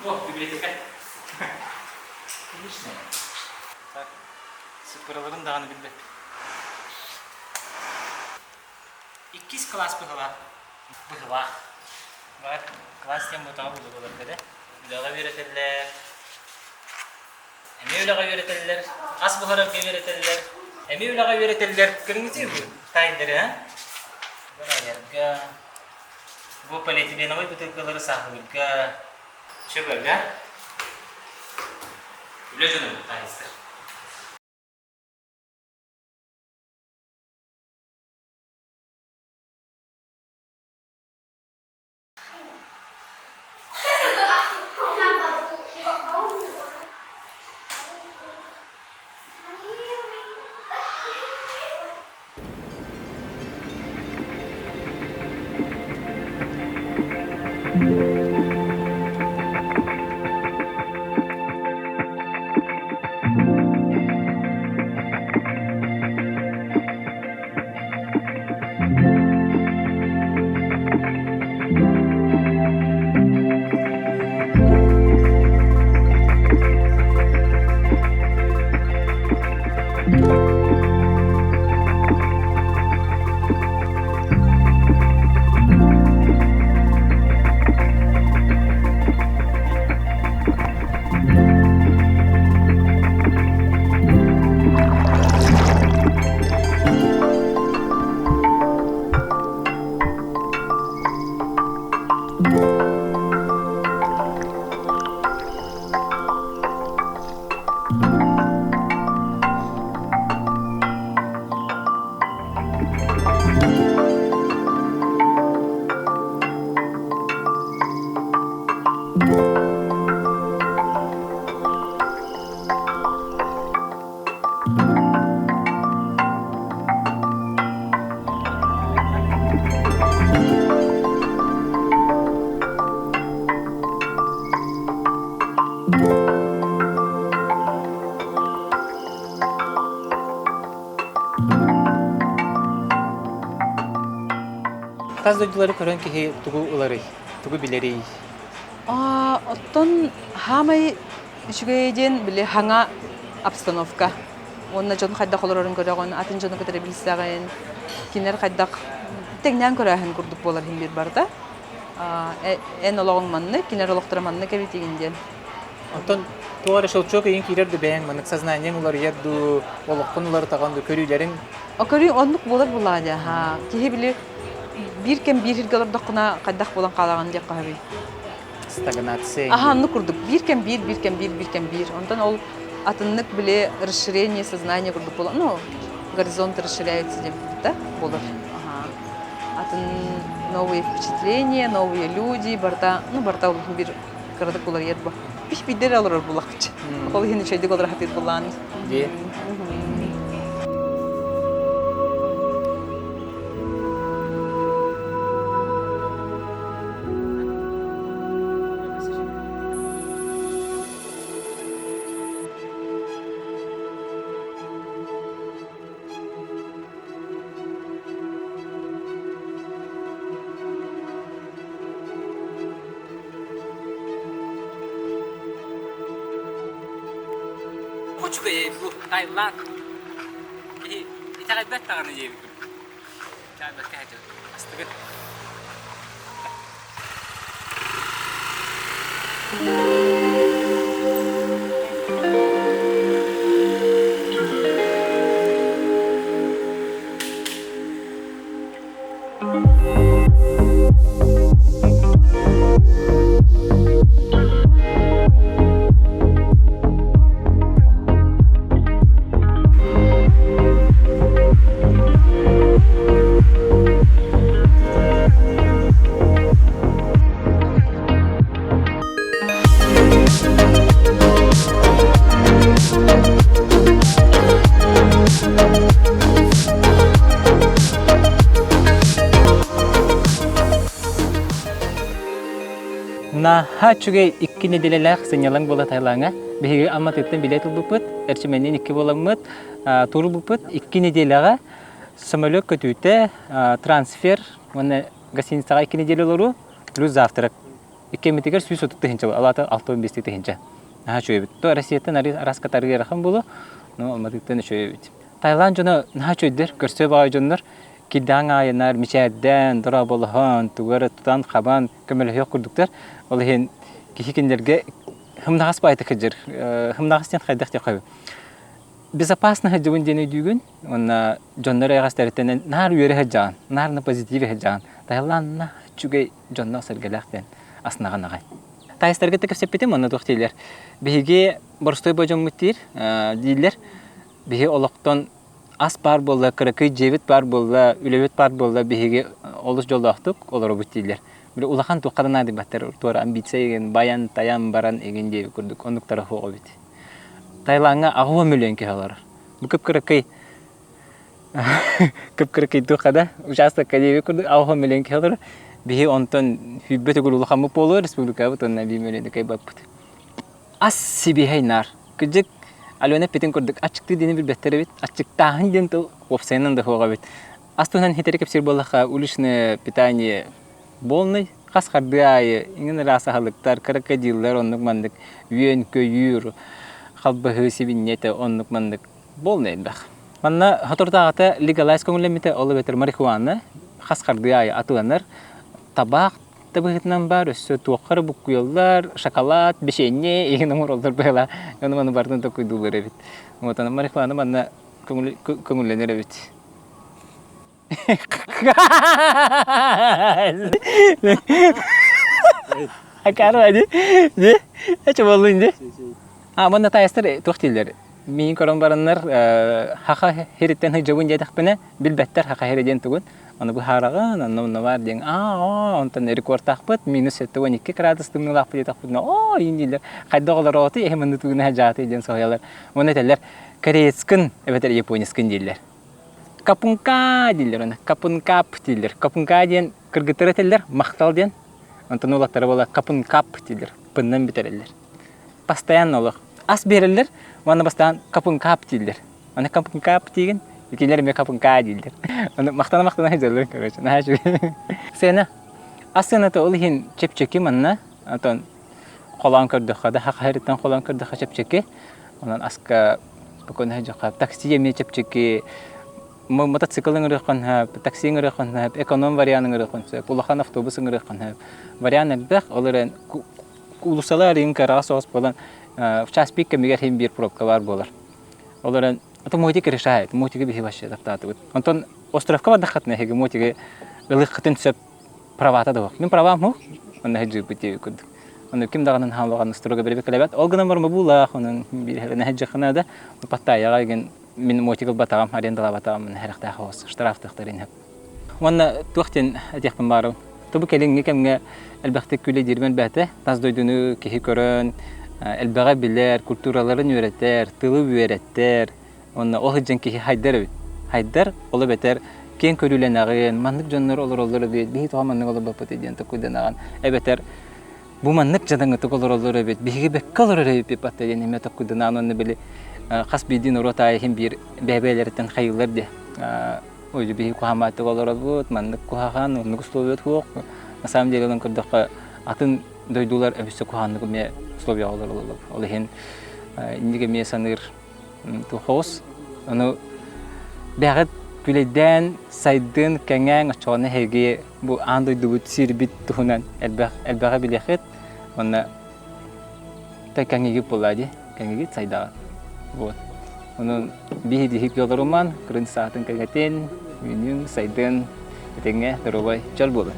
A: О, библиотека. Отлично. Так, сыппыраларын даҕаны билбэт. Иккис кылаас быһыылаах. Быһыылаах. Бар, кылаас диэн бутаҕа булугулар да. Үлэҕэ үөрэтэллэр. Эмиэ үлэҕэ үөрэтэллэр. Ас буһарарга үөрэтэллэр. Эмиэ үлэҕэ үөрэтэллэр. Көрүҥүтүй бу тайдары, а? Барайарга. Бу полиэтиленовай бытыылкалары сааһылыырга. Чөбөргө. Үлэ дьоно таайыстар. Тас дойдулары көрөн киһи тугу ыларый, тугу билэрий?
B: Оттон хаамай үчүгэй диэн били хаҥа обстановка. Уонна дьон хайдах олорорун көрөҕүн, атын дьону кытары билсэҕин, кинилэр хайдах тэҥнээн көрөөһүн курдук буолар иһин биир барыта. Эн олоҕуҥ маннык, кинилэр олохторо маннык эбитигин диэн.
A: Онтон туох эрэ щелчок ыйын киирэр да бэйэҥ маннык сознаниеҥ уларыйар дуу, олоххун уларытаҕын дуу, көрүүлэриҥ?
B: Көрүү оннук буолар буоллаҕа дии, аһаа. Киһи били биир кэм биир сиргэ олордоххуна хайдах буолан хаалаҕын диэххэ сөбүй?
A: Стагнация.
B: Аха, оннук курдук. Биир кэм биир, биир кэм биир, биир кэм биир. Онтон ол атыннык били расширение сознания курдук буолар. Ну, горизонт расширяется диэн да буолар. Аха. Атын новые впечатления, новые люди, барыта, ну, барыта ол биир кыратык уларыйар бу. Биш биирдэ эрэ олорор булахчы. Ол иһин үчүгэйдик олоро сатыыр булаан.
A: Дии. Үчүгэй бу Таиланд киһи итэҕэйбэт даҕаны диэбит курдук. Итэҕэйбэккэ сылдьабыт. Астыгын. Наһаа үчүгэй икки нэдиэлэлээх сынньалаҥ буола Таилаҥҥа. Биһиги Алматыттан билиэт ылбыппыт, Эрчимэнниин икки буоламмыт, туурбуппут. Икки нэдиэлэҕэ самолет көтүүтэ, трансфер уонна гостиницаҕа икки нэдиэлэ олоруу, плюс завтрак. Иккиэммитигэр 130 тыһыынча, алаата 65 тыһыынча. Наһаа үчүгэй эбит. То Россияттан араас катары ыарахан буолуо, но Алматыттан үчүгэй эбит. Таиланд дьоно наһаа үчүгэйдэр, көрсө баҕайы дьоннор. Кирдэҕин аайынар, мичээрдээн, дорооболоһон, тугу эрэ тутан-хабан көмөлөһүөх курдуктар. Ол иһин киһи кинилэргэ хымнаҕас баайта кырдьар. Хымнаҕас диэн хайдах диэххэ безопасно сылдьабын диэн өйдүүгүн уонна дьоннор эйэҕэстэриттэн наар үөрэ сылдьаҕын, наар на позитиве сылдьаҕын. Таиланд наһаа үчүгэй дьонноох-сэргэлээх диэн аснаҕын аҕай. Таайыстарга да кэпсэппитим, онно туох дииллэр. Биһиги боростуой бодьоммут диир, дииллэр. Биһи олохтон ас баар буолла, кыракый дьиэбит баар буолла, үлэбит баар буолла, биһиги олус дьоллоохтук олоробут дииллэр. Били улахан туохха да наадыйбаттар, туора амбиция игин, баян-тайан баран игин диэбит курдук оннуктара суох эбит. Таилаҥҥа аҕыс миллион киһи олорор. Бу кып-кыракый кып-кыракый туохха да участокка диэбит курдук аҕыс миллион киһи олорор. Биһи онтон сүүрбэ төгүл улахаммыт буолуо республикабыт уонна биир миллиону кыайбаппыт. Ас сибиэһэй наар. Кырдьык, Алена эппитин курдук, аччыктыы диэни билбэттэр эбит. Аччыктааһын диэн тыл уопсайынан да суох эбит. Ас туһунан хитэри кэпсиир буоллахха, уличное питание полный, хас хардыы аайы иҥин ыраас аһылыктар, крокодиллар оннук-маннык, үөн-көйүүр, халбаһыы сибинньэтэ оннук-маннык полный элбэх. Манна соторутааҕыта легалайз көҥүллэммитэ, ол эбэтэр марихуана хас хардыы аайы атыыланар, табаах да быһыытынан баар, өссө туохха эрэ буккуйаллар, шоколад, бэчиэнньэ игин оҥороллор быһыылаах, ону маны барытын токуйдууллар эбит. Вот аны марихуана манна көҥүллэнэр эбит. Акаары ди, ди, эче боллун ди. А, манна таайыстар туох дииллэр? Миин көрөн бараннар хаха хириттэн сылдьабын диэтэхпинэ, билбэттэр хаха хири диэн тугун. Ону быһаараҕын, онно онно баар диэн, аа, онтон рекордтаахпыт, минус 72 градус тымныылаахпыт диэтэхпитинэ, оо, иин дииллэр. Хайдах олороотуй, эһи манны тууна дьаатый диэн соһуйаллар. Уонна этэллэр, кореецкын эбэтэр японецкын дииллэр. Капунка дииллэр оны, капункап дииллэр. Капунка диэн кыргыттар этэллэр, махтал диэн. Онтон уолаттара буола капункап дииллэр, пыннан бүтэрэллэр. Постоянно олох. Ас биэрэллэр, уонна бастаан капункап дииллэр. Аны капункап диигин, итилэр эмиэ капунка дииллэр. Аны махтана-махтана сылдьаллар, короче, наһаа үчүгэй. Сыана. Ас сыаната ол иһин чэпчэки манна, онтон холоон көрдөххө да, хахаһырыттан холоон көрдөххө чэпчэки. Онон аска спокойно сылдьыахха. Такси эмиэ чэпчэки. Мотоцикл ыҥырыаххын сөп, такси ыҥырыаххын сөп, эконом вариант ыҥырыаххын сөп, улахан автобус ыҥырыаххын сөп. Вариант элбэх, ол эрэн уулуссалар иһин кыраҕа соҕус буолан в час пик кэмигэр иһин биир пробка баар буолар. Ол эрэн это мотик решает, мотиги биһи вообще таптаатыбыт. Онтон островка бардаххытына эһиги мотиги ылыаххытын сөп правата да Мин правам суох, онно сылдьыыппыт диэбит курдук. Ону ким даҕаны хааллаҕан островка бэрэбиэркэлээбэт. Ол гынан баран бобуулаах, онон биир сылдьыаххына да, Паттайяҕа игин мин мотик ылбатаҕым, арендалаабатаҕым сэрэхтээх оҕус, штрафтыахтарын иһэ. Уонна туох диэн этиэхпин баарым. Тобу кэлиҥҥи кэмҥэ элбэхтик күлэ-диирим элбээтэ. Тас дойдуну киһи көрөн, элбэҕи билэр, культураларын үөрэтэр, тылы үөрэтэр. Уонна ол сылдьан киһи хайдар эбит. Хайдар, ол эбэтэр киэҥ көрүүлэнэҕин, маннык дьоннор олороллор эбит, биһи тоҕо маннык олорбоппут диэн толкуйданаҕын. Эбэтэр бу маннык дьадаҥытык олороллор эбит, биһиги бэккэ олорор эбиппит батта диэн эмиэ толкуйданаан уонна били хас биирдии норуот аайы иһин биир бэйэ-бэйэлэриттэн хайыыллар диэ. Ой, биһи куһаамаатык олоробут, маннык куһаҕан, оннук условият суох. На самом деле ылан көрдөххө, атын дойдулар өссө куһаҕаннык эмиэ условияҕа олороллор. Ол иһин инник эмиэ саныыр туохоҕус. Ону бэҕэт күлэйдээн, сайдын, кэҥээҥ, оччоҕуна эһиги бу аан дойдубут сирбит туһунан элбэх элбэҕи билиэххит. Уонна кэҥигит буоллаа дии, кэҥигит сайдаҕыт. Вот. Онон биһи олоруман, кырын саатын кэҥэтин, үүнүҥ, сайдын, этэҥҥэ доруобай, чөл буолун.